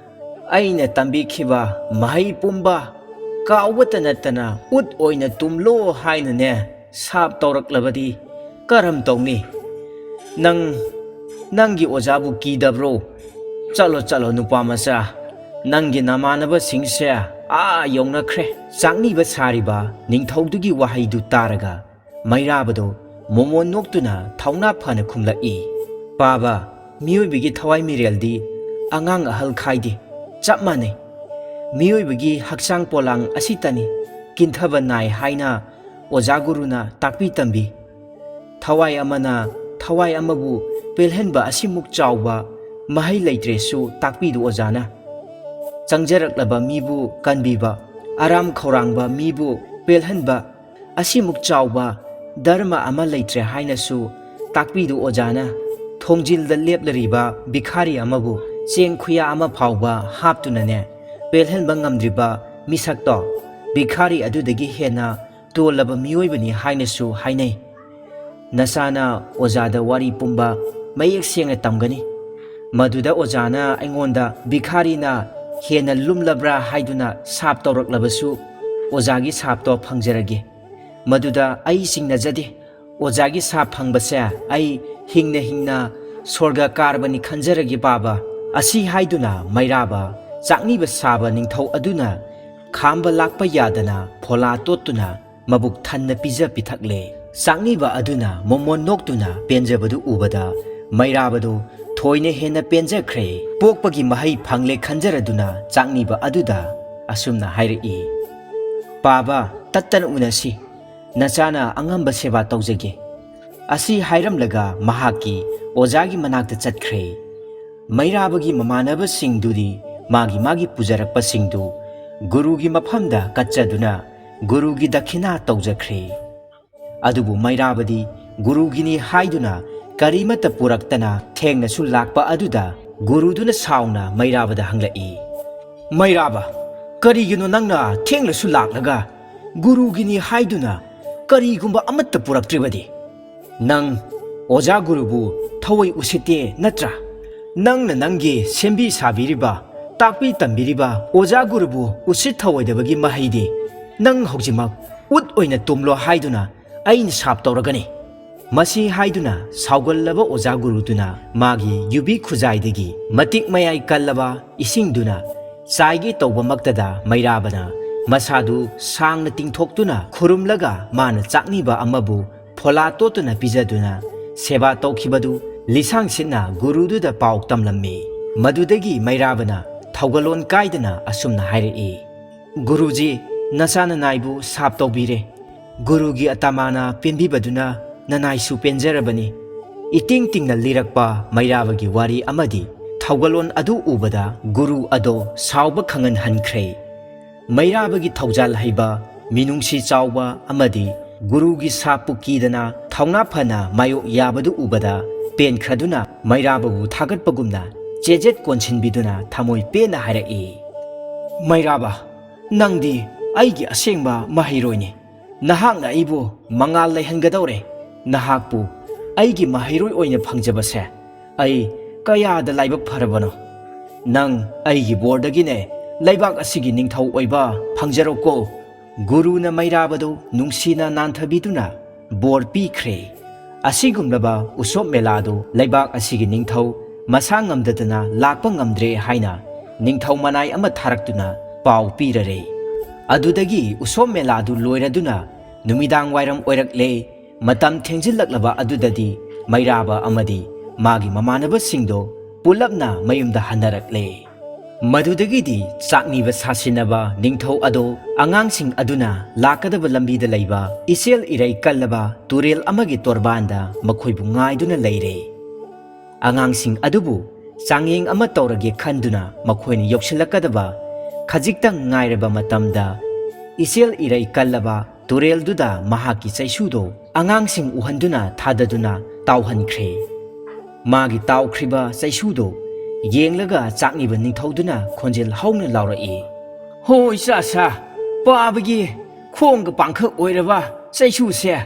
ꯑꯩꯅ ꯇꯝꯕꯤꯈꯤꯕ ꯃꯍꯩ ꯄꯨꯝꯕ ꯀꯥꯎꯕꯇ ꯅꯠꯇꯅ ꯎꯠ ꯑꯣꯏꯅ ꯇꯨꯝꯂꯣ ꯍꯥꯏꯅꯅꯦ ꯁꯥꯞ ꯇꯧꯔꯛꯂꯕꯗꯤ ꯀꯔꯝ ꯇꯧꯅꯤ? ꯅꯪ, ꯅꯪꯒꯤ ꯑꯣꯖꯥꯕꯨ ꯀꯤꯗꯕ꯭ꯔꯣ? ꯆꯠꯂꯣ, ꯆꯠꯂꯣ, ꯅꯨꯄꯥ ꯃꯆꯥ, ꯅꯪꯒꯤ ꯅꯃꯥꯟꯅꯕꯁꯤꯡꯁꯦ ꯑꯥ ꯌꯧꯅꯈ꯭ꯔꯦ꯫" ꯆꯥꯛꯅꯤꯕ ꯁꯥꯔꯤꯕ ꯅꯤꯡꯊꯧꯗꯨꯒꯤ ꯋꯥꯍꯩꯗꯨ ꯇꯥꯔꯒ ꯃꯩꯔꯥꯕꯗꯣ ꯃꯣꯃꯣꯟ ꯅꯣꯛꯇꯨꯅ ꯊꯧꯅꯥ ꯐꯅ ꯈꯨꯝꯂꯛꯏ, "ꯄꯥꯕ, ꯃꯤꯑꯣꯏꯕꯒꯤ ꯊꯋꯥꯏ ꯃꯤꯔꯦꯜꯗꯤ ꯑꯉꯥꯡ ꯑꯍꯜ ꯈꯥꯏꯗꯦ, ꯆꯞ ꯃꯥꯟꯅꯩ꯫ ꯃꯤꯑꯣꯏꯕꯒꯤ ꯍꯛꯆꯥꯡ ꯄꯣꯂꯥꯡ ꯑꯁꯤꯇꯅꯤ ꯀꯤꯟꯊꯕ ꯅꯥꯏ ꯍꯥꯏꯅ ꯑꯣꯖꯥ ꯒꯨꯔꯨꯅ ꯇꯥꯛꯄꯤ ꯇꯝꯕꯤ꯫ ꯊꯋꯥꯏ ꯑꯃꯅ ꯊꯋꯥꯏ ꯑꯃꯕꯨ ꯄꯦꯜꯍꯟꯕ ꯑꯁꯤꯃꯨꯛ ꯆꯥꯎꯕ ꯃꯍꯩ ꯂꯩꯇ꯭ꯔꯦꯁꯨ ꯇꯥꯛꯄꯤꯗꯨ ꯑꯣꯖꯥꯅ꯫ ꯆꯪꯖꯔꯛꯂꯕ ꯃꯤꯕꯨ ꯀꯟꯕꯤꯕ, ꯑꯔꯥꯝ ꯈꯧꯔꯥꯡꯕ ꯃꯤꯕꯨ ꯄꯦꯜꯍꯟꯕ, ꯑꯁꯤꯃꯨꯛ ꯆꯥꯎꯕ ꯙꯔꯃ ꯑꯃ ꯂꯩꯇ꯭ꯔꯦ ꯍꯥꯏꯅꯁꯨ ꯇꯥꯛꯄꯤꯗꯨ ꯑꯣꯖꯥꯅ꯫ ꯊꯣꯡꯖꯤꯜꯗ ꯂꯦꯞꯂꯔꯤꯕ ꯚꯤꯈꯥꯔꯤ ꯑꯃꯕꯨ ꯆꯦꯡ ꯈꯨꯌꯥ ꯑꯃ ꯐꯥꯎꯕ ꯍꯥꯞꯇꯨꯅꯅꯦ ꯄꯦꯜꯍꯟꯕ ꯉꯝꯗ꯭ꯔꯤꯕ ꯃꯤꯁꯛꯇꯣ ꯚꯤꯈꯥꯔꯤ ꯑꯗꯨꯗꯒꯤ ꯍꯦꯟꯅ ꯇꯣꯜꯂꯕ ꯃꯤꯑꯣꯏꯕꯅꯤ ꯍꯥꯏꯅꯁꯨ ꯍꯥꯏꯅꯩ꯫ ꯅꯆꯥꯅ ꯑꯣꯖꯥꯗ ꯋꯥꯔꯤ ꯄꯨꯝꯕ ꯃꯌꯦꯛ ꯁꯦꯡꯅ ꯇꯝꯒꯅꯤ꯫ ꯃꯗꯨꯗ ꯑꯣꯖꯥꯅ ꯑꯩꯉꯣꯟꯗ ꯚꯤꯈꯥꯔꯤꯅ ꯍꯦꯟꯅ ꯂꯨꯝꯂꯕ꯭ꯔꯥ ꯍꯥꯏꯗꯨꯅ ꯁꯥꯞ ꯇꯧꯔꯛꯂꯕꯁꯨ ꯑꯣꯖꯥꯒꯤ ꯁꯥꯞꯇꯣ ꯐꯪꯖꯔꯒꯦ꯫ ꯃꯗꯨꯗ ꯑꯩ ꯆꯤꯡꯅꯖꯗꯦ꯫ ꯑꯣꯖꯥꯒꯤ ꯁꯥꯞ ꯐꯪꯕꯁꯦ ꯑꯩ ꯍꯤꯡꯅ ꯍꯤꯡꯅ ꯁ꯭ꯋꯔꯒ ꯀꯥꯔꯕꯅꯤ ꯈꯟꯖꯔꯒꯦ ꯄꯥꯕ꯫" ꯑꯁꯤ ꯍꯥꯏꯗꯨꯅ ꯃꯩꯔꯥꯕ ꯆꯥꯛꯅꯤꯕ ꯁꯥꯕ ꯅꯤꯡꯊꯧ ꯑꯗꯨꯅ ꯈꯥꯝꯕ ꯂꯥꯛꯄ ꯌꯥꯗꯅ ꯐꯣꯂꯥ ꯇꯣꯠꯇꯨꯅ ꯃꯕꯨꯛ ꯊꯟꯅ ꯄꯤꯖ ꯄꯤꯊꯛꯂꯦ꯫ ꯆꯥꯛꯅꯤꯕ ꯑꯗꯨꯅ ꯃꯣꯃꯣꯟ ꯅꯣꯛꯇꯨꯅ ꯄꯦꯟꯖꯕꯗꯨ ꯎꯕꯗ ꯃꯩꯔꯥꯕꯗꯨ ꯊꯣꯏꯅ ꯍꯦꯟꯅ ꯄꯦꯟꯖꯈ꯭ꯔꯦ꯫ ꯄꯣꯛꯄꯒꯤ ꯃꯍꯩ ꯐꯪꯂꯦ ꯈꯟꯖꯔꯗꯨꯅ ꯆꯥꯛꯅꯤꯕ ꯑꯗꯨꯗ ꯑꯁꯨꯝꯅ ꯍꯥꯏꯔꯛꯏ, "ꯄꯥꯕ, ꯇꯠꯇꯅ ꯎꯅꯁꯤ꯫ ꯅꯆꯥꯅ ꯑꯉꯝꯕ ꯁꯦꯕꯥ ꯇꯧꯖꯒꯦ"꯫ ꯑꯁꯤ ꯍꯥꯏꯔꯝꯂꯒ ꯃꯍꯥꯛꯀꯤ ꯑꯣꯖꯥꯒꯤ ꯃꯅꯥꯛꯇ ꯆꯠꯈ꯭ꯔꯦ꯫ ꯃꯩꯔꯥꯕꯒꯤ ꯃꯃꯥꯟꯅꯕꯁꯤꯡꯗꯨꯗꯤ ꯃꯥꯒꯤ ꯃꯥꯒꯤ ꯄꯨꯖꯔꯛꯄꯁꯤꯡꯗꯨ ꯒꯨꯔꯨꯒꯤ ꯃꯐꯝꯗ ꯀꯠꯆꯗꯨꯅ ꯒꯨꯔꯨꯒꯤ ꯗꯈꯤꯅꯥ ꯇꯧꯖꯈ꯭ꯔꯦ꯫ ꯑꯗꯨꯕꯨ ꯃꯩꯔꯥꯕꯗꯤ ꯒꯨꯔꯨꯒꯤꯅꯤ ꯍꯥꯏꯗꯨꯅ ꯀꯔꯤꯃꯠꯇ ꯄꯨꯔꯛꯇꯅ ꯊꯦꯡꯅꯁꯨ ꯂꯥꯛꯄ ꯑꯗꯨꯗ ꯒꯨꯔꯨꯗꯨꯅ ꯁꯥꯎꯅ ꯃꯩꯔꯥꯕꯗ ꯍꯪꯂꯛꯏ, "ꯃꯩꯔꯥꯕ, ꯀꯔꯤꯒꯤꯅꯣ ꯅꯪꯅ ꯊꯦꯡꯂꯁꯨ ꯂꯥꯛꯂꯒ ꯒꯨꯔꯨꯒꯤꯅꯤ ꯍꯥꯏꯗꯨꯅ ꯀꯔꯤꯒꯨꯝꯕ ꯑꯃꯠꯇ ꯄꯨꯔꯛꯇ꯭ꯔꯤꯕꯗꯤ? ꯅꯪ ꯑꯣꯖꯥ ꯒꯨꯔꯨꯕꯨ ꯊꯑꯣꯏ ꯎꯁꯤꯠꯇꯦ ꯅꯠꯇ꯭ꯔꯥ? ꯅꯪꯅ ꯅꯪꯒꯤ ꯁꯦꯝꯕꯤ ꯁꯥꯕꯤꯔꯤꯕ, ꯇꯥꯛꯄꯤ ꯇꯝꯕꯤꯔꯤꯕ ꯑꯣꯖꯥ ꯒꯨꯔꯨꯕꯨ ꯎꯁꯤꯠ ꯊꯑꯣꯏꯗꯕꯒꯤ ꯃꯍꯩꯗꯤ ꯅꯪ ꯍꯧꯖꯤꯛꯃꯛ ꯎꯠ ꯑꯣꯏꯅ ꯇꯨꯝꯂꯣ ꯍꯥꯏꯗꯨꯅ ꯑꯩꯅ ꯁꯥꯞ ꯇꯧꯔꯒꯅꯤ"꯫ ꯃꯁꯤ ꯍꯥꯏꯗꯨꯅ ꯁꯥꯎꯒꯜꯂꯕ ꯑꯣꯖꯥ ꯒꯨꯔꯨꯗꯨꯅ ꯃꯥꯒꯤ ꯌꯨꯕꯤ ꯈꯨꯖꯥꯏꯗꯒꯤ ꯃꯇꯤꯛ ꯃꯌꯥꯏ ꯀꯜꯂꯕ ꯏꯁꯤꯡꯗꯨꯅ ꯆꯥꯏꯒꯦ ꯇꯧꯕꯃꯛꯇꯗ ꯃꯩꯔꯥꯕꯅ ꯃꯁꯥꯗꯨ ꯁꯥꯡꯅ ꯇꯤꯡꯊꯣꯛꯇꯨꯅ ꯈꯨꯔꯨꯝꯂꯒ ꯃꯥꯅ ꯆꯥꯛꯅꯤꯕ ꯑꯃꯕꯨ ꯐꯣꯂꯥ ꯇꯣꯠꯇꯨꯅ ꯄꯤꯖꯗꯨꯅ ꯁꯦꯕꯥ ꯇꯧꯈꯤꯕꯗꯨ ꯂꯤꯁꯥꯡꯁꯤꯠꯅ ꯒꯨꯔꯨꯗꯨꯗ ꯄꯥꯎ ꯇꯝꯂꯝꯃꯤ꯫ ꯃꯗꯨꯗꯒꯤ ꯃꯩꯔꯥꯕꯅ ꯊꯧꯒꯜꯂꯣꯟ ꯀꯥꯏꯗꯅ ꯑꯁꯨꯝꯅ ꯍꯥꯏꯔꯛꯏ, "ꯒꯨꯔꯨꯖꯤ, ꯅꯆꯥ ꯅꯅꯥꯏꯕꯨ ꯁꯥꯞ ꯇꯧꯕꯤꯔꯦ꯫ ꯒꯨꯔꯨꯒꯤ ꯑꯇꯃꯥꯅ ꯄꯦꯟꯕꯤꯕꯗꯨꯅ ꯅꯅꯥꯏꯁꯨ ꯄꯦꯟꯖꯔꯕꯅꯤ"꯫ ꯏꯇꯤꯡ ꯇꯤꯡꯅ ꯂꯤꯔꯛꯄ ꯃꯩꯔꯥꯕꯒꯤ ꯋꯥꯔꯤ ꯑꯃꯗꯤ ꯊꯧꯒꯜꯂꯣꯟ ꯑꯗꯨ ꯎꯕꯗ ꯒꯨꯔꯨ ꯑꯗꯣ ꯁꯥꯎꯕ ꯈꯪꯍꯟꯍꯟꯈ꯭ꯔꯦ꯫ ꯃꯩꯔꯥꯕꯒꯤ ꯊꯧꯖꯥꯜ ꯍꯩꯕ, ꯃꯤꯅꯨꯡꯁꯤ ꯆꯥꯎꯕ ꯑꯃꯗꯤ ꯒꯨꯔꯨꯒꯤ ꯁꯥꯞꯄꯨ ꯀꯤꯗꯅ ꯊꯧꯅꯥ ꯐꯅ ꯃꯥꯌꯣꯛ ꯌꯥꯕꯗꯨ ꯎꯕꯗ ꯄꯦꯟꯈ꯭ꯔꯗꯨꯅ ꯃꯩꯔꯥꯕꯕꯨ ꯊꯥꯒꯠꯄꯒꯨꯝꯅ ꯆꯦꯖꯦꯠ ꯀꯣꯟꯁꯤꯟꯕꯤꯗꯨꯅ ꯊꯃꯣꯏ ꯄꯦꯟꯅ ꯍꯥꯏꯔꯛꯏ, "ꯃꯩꯔꯥꯕ, ꯅꯪꯗꯤ ꯑꯩꯒꯤ ꯑꯁꯦꯡꯕ ꯃꯍꯩꯔꯣꯏꯅꯤ꯫ ꯅꯍꯥꯛꯅ ꯑꯩꯕꯨ ꯃꯉꯥꯜ ꯂꯩꯍꯟꯒꯗꯧꯔꯦ꯫ ꯅꯍꯥꯛꯄꯨ ꯑꯩꯒꯤ ꯃꯍꯩꯔꯣꯏ ꯑꯣꯏꯅ ꯐꯪꯖꯕꯁꯦ ꯑꯩ ꯀꯌꯥꯗ ꯂꯥꯏꯕꯛ ꯐꯔꯕꯅꯣ꯫ ꯅꯪ ꯑꯩꯒꯤ ꯕꯣꯔꯗꯒꯤꯅꯦ ꯂꯩꯕꯥꯛ ꯑꯁꯤꯒꯤ ꯅꯤꯡꯊꯧ ꯑꯣꯏꯕ ꯐꯪꯖꯔꯣꯀꯣ"꯫ ꯒꯨꯔꯨꯅ ꯃꯩꯔꯥꯕꯗꯨ ꯅꯨꯡꯁꯤꯅ ꯅꯥꯟꯊꯕꯤꯗꯨꯅ ꯕꯣꯔ ꯄꯤꯈ꯭ꯔꯦ꯫ ꯑꯁꯤꯒꯨꯝꯂꯕ ꯎꯁꯣꯞ ꯃꯦꯂꯥꯗꯨ ꯂꯩꯕꯥꯛ ꯑꯁꯤꯒꯤ ꯅꯤꯡꯊꯧ ꯃꯁꯥ ꯉꯝꯗꯗꯅ ꯂꯥꯛꯄ ꯉꯝꯗ꯭ꯔꯦ ꯍꯥꯏꯅ ꯅꯤꯡꯊꯧ ꯃꯅꯥꯏ ꯑꯃ ꯊꯥꯔꯛꯇꯨꯅ ꯄꯥꯎ ꯄꯤꯔꯔꯦ꯫ ꯑꯗꯨꯗꯒꯤ ꯎꯁꯣꯞ ꯃꯦꯂꯥꯗꯨ ꯂꯣꯏꯔꯗꯨꯅ ꯅꯨꯃꯤꯗꯥꯡ ꯋꯥꯏꯔꯝ ꯑꯣꯏꯔꯛꯂꯦ꯫ ꯃꯇꯝ ꯊꯦꯡꯖꯤꯜꯂꯛꯂꯕ ꯑꯗꯨꯗꯗꯤ ꯃꯩꯔꯥꯕ ꯑꯃꯗꯤ ꯃꯥꯒꯤ ꯃꯃꯥꯟꯅꯕꯁꯤꯡꯗꯣ ꯄꯨꯂꯞꯅ ꯃꯌꯨꯝꯗ ꯍꯟꯅꯔꯛꯂꯦ꯫ ꯃꯗꯨꯗꯒꯤꯗꯤ ꯆꯥꯛꯅꯤꯕ ꯁꯥꯁꯤꯟꯅꯕ ꯅꯤꯡꯊꯧ ꯑꯗꯣ ꯑꯉꯥꯡꯁꯤꯡ ꯑꯗꯨꯅ ꯂꯥꯛꯀꯗꯕ ꯂꯝꯕꯤꯗ ꯂꯩꯕ ꯏꯆꯦꯜ ꯏꯔꯩ ꯀꯜꯂꯕ ꯇꯨꯔꯦꯜ ꯑꯃꯒꯤ ꯇꯣꯔꯕꯥꯟꯗ ꯃꯈꯣꯏꯕꯨ ꯉꯥꯏꯗꯨꯅ ꯂꯩꯔꯦ꯫ ꯑꯉꯥꯡꯁꯤꯡ ꯑꯗꯨꯕꯨ ꯆꯥꯡꯌꯦꯡ ꯑꯃ ꯇꯧꯔꯒꯦ ꯈꯟꯗꯨꯅ ꯃꯈꯣꯏꯅ ꯌꯧꯁꯤꯜꯂꯛꯀꯗꯕ ꯈꯖꯤꯛꯇꯪ ꯉꯥꯏꯔꯕ ꯃꯇꯝꯗ, ꯏꯆꯦꯜ ꯏꯔꯩ ꯀꯜꯂꯕ ꯇꯨꯔꯦꯜꯗꯨꯗ ꯃꯍꯥꯛꯀꯤ ꯆꯩꯁꯨꯗꯣ ꯑꯉꯥꯡꯁꯤꯡ ꯎꯍꯟꯗꯨꯅ ꯊꯥꯗꯗꯨꯅ ꯇꯥꯎꯍꯟꯈ꯭ꯔꯦ꯫ ꯃꯥꯒꯤ ꯇꯥꯎꯈ꯭ꯔꯤꯕ ꯆꯩꯁꯨꯗꯣ ꯌꯦꯡꯂꯒ ꯆꯥꯛꯅꯤꯕ ꯅꯤꯡꯊꯧꯗꯨꯅ ꯈꯣꯟꯖꯦꯜ ꯍꯧꯅ ꯂꯥꯎꯔꯛꯏ, "ꯍꯣ ꯏꯆꯥꯁꯥ, ꯄꯥꯕꯒꯤ ꯈꯣꯡꯒ ꯄꯥꯡꯈꯛ ꯑꯣꯏꯔꯕ ꯆꯩꯁꯨꯁꯦ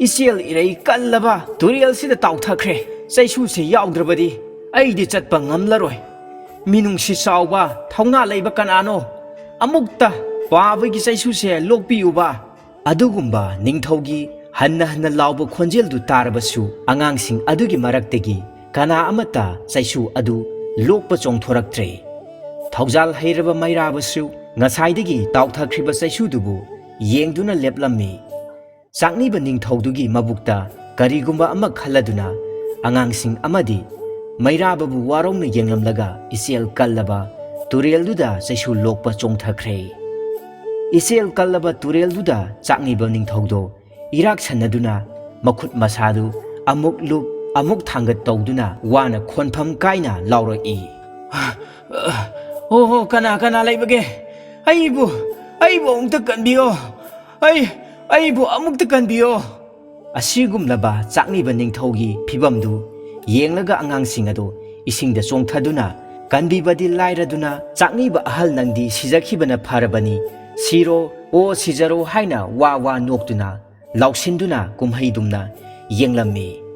ꯏꯆꯦꯜ ꯏꯔꯩ ꯀꯜꯂꯕ ꯇꯨꯔꯦꯜꯁꯤꯗ ꯇꯥꯎꯊꯈ꯭ꯔꯦ꯫ ꯆꯩꯁꯨꯁꯦ ꯌꯥꯎꯗ꯭ꯔꯕꯗꯤ ꯑꯩꯗꯤ ꯆꯠꯄ ꯉꯝꯂꯔꯣꯏ꯫ ꯃꯤꯅꯨꯡꯁꯤ ꯆꯥꯎꯕ, ꯊꯧꯅꯥ ꯂꯩꯕ ꯀꯅꯥꯅꯣ? ꯑꯃꯨꯛꯇ ꯄꯥꯕꯒꯤ ꯆꯩꯁꯨꯁꯦ ꯂꯣꯛꯄꯤꯌꯨꯕ꯫" ꯑꯗꯨꯒꯨꯝꯕ ꯅꯤꯡꯊꯧꯒꯤ ꯍꯟꯅ ꯍꯟꯅ ꯂꯥꯎꯕ ꯈꯣꯟꯖꯦꯜꯗꯨ ꯇꯥꯔꯕꯁꯨ, ꯑꯉꯥꯡꯁꯤꯡ ꯑꯗꯨꯒꯤ ꯃꯔꯛꯇꯒꯤ ꯀꯅꯥ ꯑꯃꯠꯇ ꯆꯩꯁꯨ ꯑꯗꯨ ꯂꯣꯛꯄ ꯆꯣꯡꯊꯣꯔꯛꯇ꯭ꯔꯦ꯫ ꯊꯧꯖꯥꯜ ꯍꯩꯔꯕ ꯃꯩꯔꯥꯕꯁꯨ ꯉꯁꯥꯏꯗꯒꯤ ꯇꯥꯎꯊꯈ꯭ꯔꯤꯕ ꯆꯩꯁꯨꯗꯨꯕꯨ ꯌꯦꯡꯗꯨꯅ ꯂꯦꯞꯂꯝꯃꯤ꯫ ꯆꯥꯛꯅꯤꯕ ꯅꯤꯡꯊꯧꯗꯨꯒꯤ ꯃꯕꯨꯛꯇ ꯀꯔꯤꯒꯨꯝꯕ ꯑꯃ ꯈꯜꯂꯗꯨꯅ, ꯑꯉꯥꯡꯁꯤꯡ ꯑꯃꯗꯤ ꯃꯩꯔꯥꯕꯕꯨ ꯋꯥꯔꯧꯅ ꯌꯦꯡꯂꯝꯂꯒ ꯏꯆꯦꯜ ꯀꯜꯂꯕ ꯇꯨꯔꯦꯜꯗꯨꯗ ꯆꯩꯁꯨ ꯂꯣꯛꯄ ꯆꯣꯡꯊꯈ꯭ꯔꯦ꯫ ꯏꯆꯦꯜ ꯀꯜꯂꯕ ꯇꯨꯔꯦꯜꯗꯨꯗ ꯆꯥꯛꯅꯤꯕ ꯅꯤꯡꯊꯧꯗꯣ ꯏꯔꯥꯛ ꯁꯟꯅꯗꯨꯅ ꯃꯈꯨꯠ ꯃꯁꯥꯗꯨ ꯑꯃꯨꯛ ꯂꯨꯞ ꯑꯃꯨꯛ ꯊꯥꯡꯒꯠ ꯇꯧꯗꯨꯅ ꯋꯥꯅ ꯈꯣꯟꯐꯝ ꯀꯥꯏꯅ ꯂꯥꯎꯔꯛꯏ꯫ "ꯑꯣ ꯍꯣ, ꯀꯅꯥ ꯀꯅꯥ ꯂꯩꯕꯒꯦ? ꯑꯩꯕꯨ, ꯑꯩꯕꯨ ꯑꯃꯨꯛꯇ ꯀꯟꯕꯤꯌꯣ꯫ ꯑꯩ, ꯑꯩꯕꯨ ꯑꯃꯨꯛꯇ ꯀꯟꯕꯤꯌꯣ꯫" ꯑꯁꯤꯒꯨꯝꯂꯕ ꯆꯥꯛꯅꯤꯕ ꯅꯤꯡꯊꯧꯒꯤ ꯐꯤꯕꯝꯗꯨ ꯌꯦꯡꯂꯒ ꯑꯉꯥꯡꯁꯤꯡ ꯑꯗꯨ ꯏꯁꯤꯡꯗ ꯆꯣꯡꯊꯗꯨꯅ ꯀꯟꯕꯤꯕꯗꯤ ꯂꯥꯏꯔꯗꯨꯅ, "ꯆꯥꯛꯅꯤꯕ ꯑꯍꯜ, ꯅꯪꯗꯤ ꯁꯤꯖꯈꯤꯕꯅ ꯐꯔꯕꯅꯤ, ꯁꯤꯔꯣ, ꯑꯣ ꯁꯤꯖꯔꯣ" ꯍꯥꯏꯅ ꯋꯥ ꯋꯥ ꯅꯣꯛꯇꯨꯅ ꯂꯥꯎꯁꯤꯟꯗꯨꯅ ꯀꯨꯝꯍꯩꯗꯨꯝꯅ ꯌꯦꯡꯂꯝꯃꯤ꯫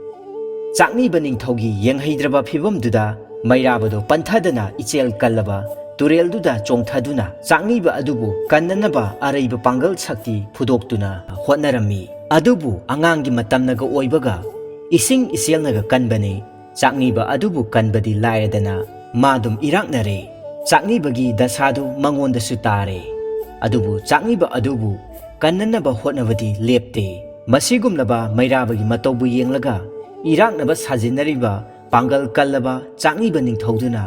ꯆꯥꯛꯅꯤꯕ ꯅꯤꯡꯊꯧꯒꯤ ꯌꯦꯡꯍꯩꯗ꯭ꯔꯕ ꯐꯤꯕꯝꯗꯨꯗ ꯃꯩꯔꯥꯕꯗꯣ ꯄꯟꯊꯗꯅ ꯏꯆꯦꯜ ꯀꯜꯂꯕ ꯇꯨꯔꯦꯜꯗꯨꯗ ꯆꯣꯡꯊꯗꯨꯅ ꯆꯥꯛꯅꯤꯕ ꯑꯗꯨꯕꯨ ꯀꯟꯅꯅꯕ ꯑꯔꯩꯕ ꯄꯥꯡꯒꯜ ꯁꯛꯇꯤ ꯐꯨꯗꯣꯛꯇꯨꯅ ꯍꯣꯠꯅꯔꯝꯃꯤ꯫ ꯑꯗꯨꯕꯨ ꯑꯉꯥꯡꯒꯤ ꯃꯇꯝꯅꯒ ꯑꯣꯏꯕꯒ ꯏꯁꯤꯡ ꯏꯆꯦꯜꯅꯒ ꯀꯟꯕꯅꯤ꯫ ꯆꯥꯛꯅꯤꯕ ꯑꯗꯨꯕꯨ ꯀꯟꯕꯗꯤ ꯂꯥꯏꯔꯗꯅ ꯃꯥꯗꯨꯝ ꯏꯔꯥꯛꯅꯔꯦ꯫ ꯆꯥꯛꯅꯤꯕꯒꯤ ꯗꯁꯥꯗꯨ ꯃꯉꯣꯟꯗꯁꯨ ꯇꯥꯔꯦ꯫ ꯑꯗꯨꯕꯨ ꯆꯥꯛꯅꯤꯕ ꯑꯗꯨꯕꯨ ꯀꯟꯅꯅꯕ ꯍꯣꯠꯅꯕꯗꯤ ꯂꯦꯞꯇꯦ꯫ ꯃꯁꯤꯒꯨꯝꯂꯕ ꯃꯩꯔꯥꯕꯒꯤ ꯃꯇꯧꯕꯨ ꯌꯦꯡꯂꯒ ꯏꯔꯥꯛꯅꯕ ꯁꯥꯖꯤꯟꯅꯔꯤꯕ ꯄꯥꯡꯒꯜ ꯀꯜꯂꯕ ꯆꯥꯛꯅꯤꯕ ꯅꯤꯡꯊꯧꯗꯨꯅ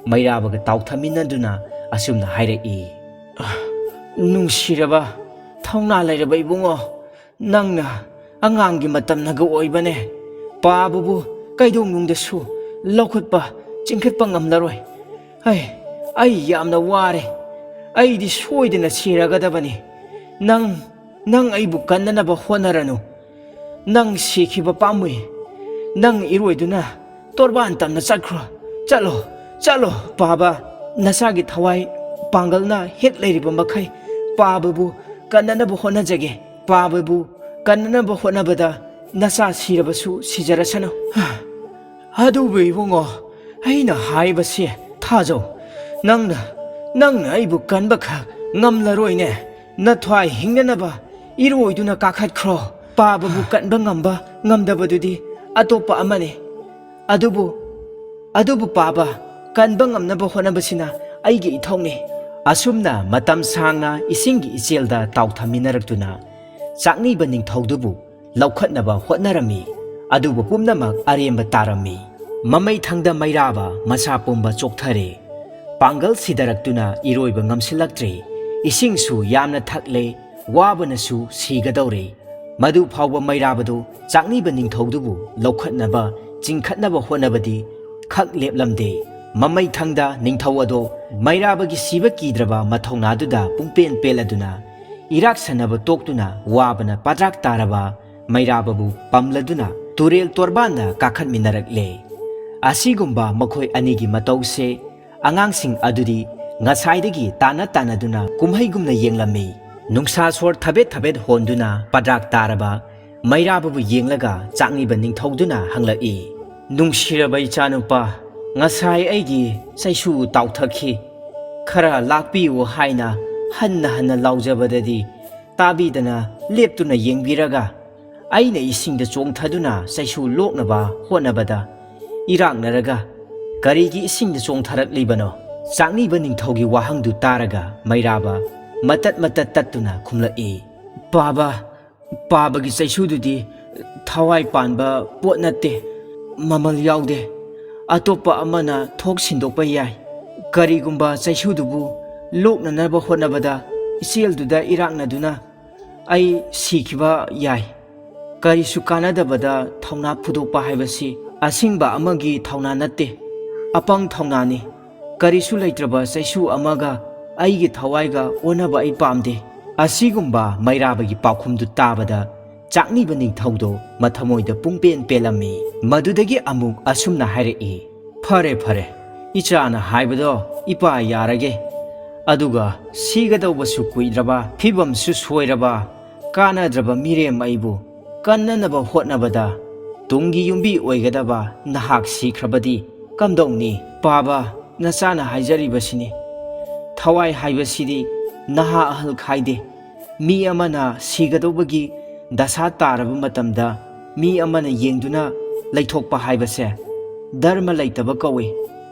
ꯃꯩꯔꯥꯕꯒ ꯇꯥꯎꯊꯃꯤꯟꯅꯗꯨꯅ ꯑꯁꯨꯝꯅ ꯍꯥꯏꯔꯛꯏ, "ꯅꯨꯡꯁꯤꯔꯕ, ꯊꯧꯅꯥ ꯂꯩꯔꯕ ꯏꯕꯨꯡꯉꯣ, ꯅꯪꯅ ꯑꯉꯥꯡꯒꯤ ꯃꯇꯝꯅꯒ ꯑꯣꯏꯕꯅꯦ꯫ ꯄꯥꯕꯕꯨ ꯀꯩꯗꯧꯅꯨꯡꯗꯁꯨ ꯂꯧꯈꯠꯄ, ꯆꯤꯡꯈꯠꯄ ꯉꯝꯂꯔꯣꯏ꯫ ꯑꯩ, ꯑꯩ ꯌꯥꯝꯅ ꯋꯥꯔꯦ꯫ ꯑꯩꯗꯤ ꯁꯣꯏꯗꯅ ꯁꯤꯔꯒꯗꯕꯅꯤ꯫ ꯅꯪ, ꯅꯪ ꯑꯩꯕꯨ ꯀꯟꯅꯅꯕ ꯍꯣꯠꯅꯔꯅꯨ꯫ ꯅꯪ ꯁꯤꯈꯤꯕ ꯄꯥꯝꯃꯨꯏ꯫ ꯅꯪ ꯏꯔꯣꯏꯗꯨꯅ ꯇꯣꯔꯕꯥꯟ ꯇꯝꯅ ꯆꯠꯈ꯭ꯔꯣ꯫ ꯆꯠꯂꯣ, ꯆꯠꯂꯣ, ꯄꯥꯕ꯫ ꯅꯁꯥꯒꯤ ꯊꯋꯥꯏ ꯄꯥꯡꯒꯜꯅ ꯍꯦꯛ ꯂꯩꯔꯤꯕ ꯃꯈꯩ ꯄꯥꯕꯕꯨ ꯀꯟꯅꯅꯕ ꯍꯣꯠꯅꯖꯒꯦ꯫ ꯄꯥꯕꯕꯨ ꯀꯟꯅꯅꯕ ꯍꯣꯠꯅꯕꯗ ꯅꯆꯥ ꯁꯤꯔꯕꯁꯨ ꯁꯤꯖꯔꯁꯅꯨ꯫" "ꯑꯗꯨꯕꯨ ꯏꯕꯨꯡꯉꯣ, ꯑꯩꯅ ꯍꯥꯏꯕꯁꯤ ꯊꯥꯖꯧ꯫ ꯅꯪꯅ, ꯅꯪꯅ ꯑꯩꯕꯨ ꯀꯟꯕꯈꯛ ꯉꯝꯂꯔꯣꯏꯅꯦ꯫ ꯅꯊ꯭ꯋꯥꯏ ꯍꯤꯡꯅꯅꯕ ꯏꯔꯣꯏꯗꯨꯅ ꯀꯥꯈꯠꯈ꯭ꯔꯣ꯫ ꯄꯥꯕꯕꯨ ꯀꯟꯕ ꯉꯝꯕ ꯉꯝꯗꯕꯗꯨꯗꯤ ꯑꯇꯣꯞꯄ ꯑꯃꯅꯤ꯫ ꯑꯗꯨꯕꯨ, ꯑꯗꯨꯕꯨ ꯄꯥꯕ ꯀꯟꯕ ꯉꯝꯅꯕ ꯍꯣꯠꯅꯕꯁꯤꯅ ꯑꯩꯒꯤ ꯏꯊꯧꯅꯤ꯫" ꯑꯁꯨꯝꯅ ꯃꯇꯝ ꯁꯥꯡꯅ ꯏꯁꯤꯡꯒꯤ ꯏꯆꯦꯜꯗ ꯇꯥꯎꯊꯃꯤꯟꯅꯔꯛꯇꯨꯅ ꯆꯥꯛꯅꯤꯕ ꯅꯤꯡꯊꯧꯗꯨꯕꯨ ꯂꯧꯈꯠꯅꯕ ꯍꯣꯠꯅꯔꯝꯃꯤ꯫ ꯑꯗꯨꯕꯨ ꯄꯨꯝꯅꯃꯛ ꯑꯔꯦꯝꯕ ꯇꯥꯔꯝꯃꯤ꯫ ꯃꯃꯩꯊꯪꯗ ꯃꯩꯔꯥꯕ ꯃꯁꯥ ꯄꯨꯝꯕ ꯆꯣꯛꯊꯔꯦ꯫ ꯄꯥꯡꯒꯜ ꯁꯤꯊꯔꯛꯇꯨꯅ ꯏꯔꯣꯏꯕ ꯉꯝꯁꯤꯜꯂꯛꯇ꯭ꯔꯦ꯫ ꯏꯁꯤꯡꯁꯨ ꯌꯥꯝꯅ ꯊꯛꯂꯦ, ꯋꯥꯕꯅꯁꯨ ꯁꯤꯒꯗꯧꯔꯦ꯫ ꯃꯗꯨ ꯐꯥꯎꯕ ꯃꯩꯔꯥꯕꯗꯨ ꯆꯥꯛꯅꯤꯕ ꯅꯤꯡꯊꯧꯗꯨꯕꯨ ꯂꯧꯈꯠꯅꯕ, ꯆꯤꯡꯈꯠꯅꯕ ꯍꯣꯠꯅꯕꯗꯤ ꯈꯛ ꯂꯦꯞꯂꯝꯗꯦ꯫ ꯃꯃꯩꯊꯪꯗ ꯅꯤꯡꯊꯧ ꯑꯗꯣ ꯃꯩꯔꯥꯕꯒꯤ ꯁꯤꯕ ꯀꯤꯗ꯭ꯔꯕ ꯃꯊꯧꯅꯥꯗꯨꯗ ꯄꯨꯡꯄꯦꯟ ꯄꯦꯜꯂꯗꯨꯅ ꯏꯔꯥꯛꯁꯟꯅꯕ ꯇꯣꯛꯇꯨꯅ ꯋꯥꯕꯅ ꯄꯥꯗ꯭ꯔꯥꯛ ꯇꯥꯔꯕ ꯃꯩꯔꯥꯕꯕꯨ ꯄꯝꯂꯗꯨꯅ ꯇꯨꯔꯦꯜ ꯇꯣꯔꯕꯥꯟꯗ ꯀꯥꯈꯠꯃꯤꯟꯅꯔꯛꯂꯦ꯫ ꯑꯁꯤꯒꯨꯝꯕ ꯃꯈꯣꯏ ꯑꯅꯤꯒꯤ ꯃꯇꯧꯁꯦ ꯑꯉꯥꯡꯁꯤꯡ ꯑꯗꯨꯗꯤ ꯉꯁꯥꯏꯗꯒꯤ ꯇꯥꯟꯅ ꯇꯥꯟꯅꯗꯨꯅ ꯀꯨꯝꯍꯩꯒꯨꯝꯅ ꯌꯦꯡꯂꯝꯃꯤ꯫ ꯅꯨꯡꯁꯥ ꯁꯣꯔ ꯊꯕꯦꯠ ꯊꯕꯦꯠ ꯍꯣꯟꯗꯨꯅ ꯄꯥꯗ꯭ꯔꯥꯛ ꯇꯥꯔꯕ ꯃꯩꯔꯥꯕꯕꯨ ꯌꯦꯡꯂꯒ ꯆꯥꯛꯅꯤꯕ ꯅꯤꯡꯊꯧꯗꯨꯅ ꯍꯪꯂꯛꯏ, "ꯅꯨꯡꯁꯤꯔꯕ ꯏꯆꯥꯅꯨꯄꯥ, ꯉꯁꯥꯏ ꯑꯩꯒꯤ ꯆꯩꯁꯨ ꯇꯥꯎꯊꯈꯤ꯫ ꯈꯔ ꯂꯥꯛꯄꯤꯌꯨ ꯍꯥꯏꯅ ꯍꯟꯅ ꯍꯟꯅ ꯂꯥꯎꯖꯕꯗꯗꯤ ꯇꯥꯕꯤꯗꯅ ꯂꯦꯞꯇꯨꯅ ꯌꯦꯡꯕꯤꯔꯒ ꯑꯩꯅ ꯏꯁꯤꯡꯗ ꯆꯣꯡꯊꯗꯨꯅ ꯆꯩꯁꯨ ꯂꯣꯛꯅꯕ ꯍꯣꯠꯅꯕꯗ ꯏꯔꯥꯛꯅꯔꯒ ꯀꯔꯤꯒꯤ ꯏꯁꯤꯡꯗ ꯆꯣꯡꯊꯔꯛꯂꯤꯕꯅꯣ?" ꯆꯥꯛꯅꯤꯕ ꯅꯤꯡꯊꯧꯒꯤ ꯋꯥꯍꯪꯗꯨ ꯇꯥꯔꯒ ꯃꯩꯔꯥꯕ ꯃꯇꯠ ꯃꯇꯠ ꯇꯠꯇꯨꯅ ꯈꯨꯝꯂꯛꯏ, "ꯄꯥꯕ, ꯄꯥꯕꯒꯤ ꯆꯩꯁꯨꯗꯨꯗꯤ ꯊꯋꯥꯏ ꯄꯥꯟꯕ ꯄꯣꯠ ꯅꯠꯇꯦ꯫ ꯃꯃꯜ ꯌꯥꯎꯗꯦ꯫ ꯑꯇꯣꯞꯄ ꯑꯃꯅ ꯊꯣꯛ ꯁꯤꯟꯗꯣꯛꯄ ꯌꯥꯏ꯫ ꯀꯔꯤꯒꯨꯝꯕ ꯆꯩꯁꯨꯗꯨꯕꯨ ꯂꯣꯛꯅꯅꯕ ꯍꯣꯠꯅꯕꯗ ꯏꯆꯦꯜꯗꯨꯗ ꯏꯔꯥꯛꯅꯗꯨꯅ ꯑꯩ ꯁꯤꯈꯤꯕ ꯌꯥꯏ꯫ ꯀꯔꯤꯁꯨ ꯀꯥꯟꯅꯗꯕꯗ ꯊꯧꯅꯥ ꯐꯨꯗꯣꯛꯄ ꯍꯥꯏꯕꯁꯤ ꯑꯁꯤꯡꯕ ꯑꯃꯒꯤ ꯊꯧꯅꯥ ꯅꯠꯇꯦ, ꯑꯄꯪ ꯊꯧꯅꯥꯅꯤ꯫ ꯀꯔꯤꯁꯨ ꯂꯩꯇ꯭ꯔꯕ ꯆꯩꯁꯨ ꯑꯃꯒ ꯑꯩꯒꯤ ꯊꯋꯥꯏꯒ ꯑꯣꯟꯅꯕ ꯑꯩ ꯄꯥꯝꯗꯦ꯫ ꯑꯁꯤꯒꯨꯝꯕ ꯃꯩꯔꯥꯕꯒꯤ ꯄꯥꯎꯈꯨꯝꯗꯨ ꯇꯥꯕꯗ ꯆꯥꯛꯅꯤꯕ ꯅꯤꯡꯊꯧꯗꯣ ꯃꯊꯃꯣꯏꯗ ꯄꯨꯡꯄꯦꯟ ꯄꯦꯜꯂꯝꯃꯤ꯫ ꯃꯗꯨꯗꯒꯤ ꯑꯃꯨꯛ ꯑꯁꯨꯝꯅ ꯍꯥꯏꯔꯛꯏ, "ꯐꯔꯦ, ꯐꯔꯦ, ꯏꯆꯥꯅ ꯍꯥꯏꯕꯗꯣ ꯏꯄꯥ ꯌꯥꯔꯒꯦ꯫ ꯑꯗꯨꯒ ꯁꯤꯒꯗꯧꯕꯁꯨ ꯀꯨꯏꯗ꯭ꯔꯕ, ꯐꯤꯕꯝꯁꯨ ꯁꯣꯏꯔꯕ, ꯀꯥꯟꯅꯗ꯭ꯔꯕ ꯃꯤꯔꯦꯝ ꯑꯩꯕꯨ ꯀꯟꯅꯅꯕ ꯍꯣꯠꯅꯕꯗ ꯇꯨꯡꯒꯤ ꯌꯨꯝꯕꯤ ꯑꯣꯏꯒꯗꯕ ꯅꯍꯥꯛ ꯁꯤꯈ꯭ꯔꯕꯗꯤ ꯀꯝꯗꯧꯅꯤ? ꯄꯥꯕ, ꯅꯆꯥꯅ ꯍꯥꯏꯖꯔꯤꯕꯁꯤꯅꯤ꯫ ꯊꯋꯥꯏ ꯍꯥꯏꯕꯁꯤꯗꯤ ꯅꯍꯥ ꯑꯍꯜ ꯈꯥꯏꯗꯦ꯫ ꯃꯤ ꯑꯃꯅ ꯁꯤꯒꯗꯧꯕꯒꯤ ꯗꯁꯥ ꯇꯥꯔꯕ ꯃꯇꯝꯗ ꯃꯤ ꯑꯃꯅ ꯌꯦꯡꯗꯨꯅ ꯂꯩꯊꯣꯛꯄ ꯍꯥꯏꯕꯁꯦ ꯙꯔꯃ ꯂꯩꯇꯕ ꯀꯧꯏ꯫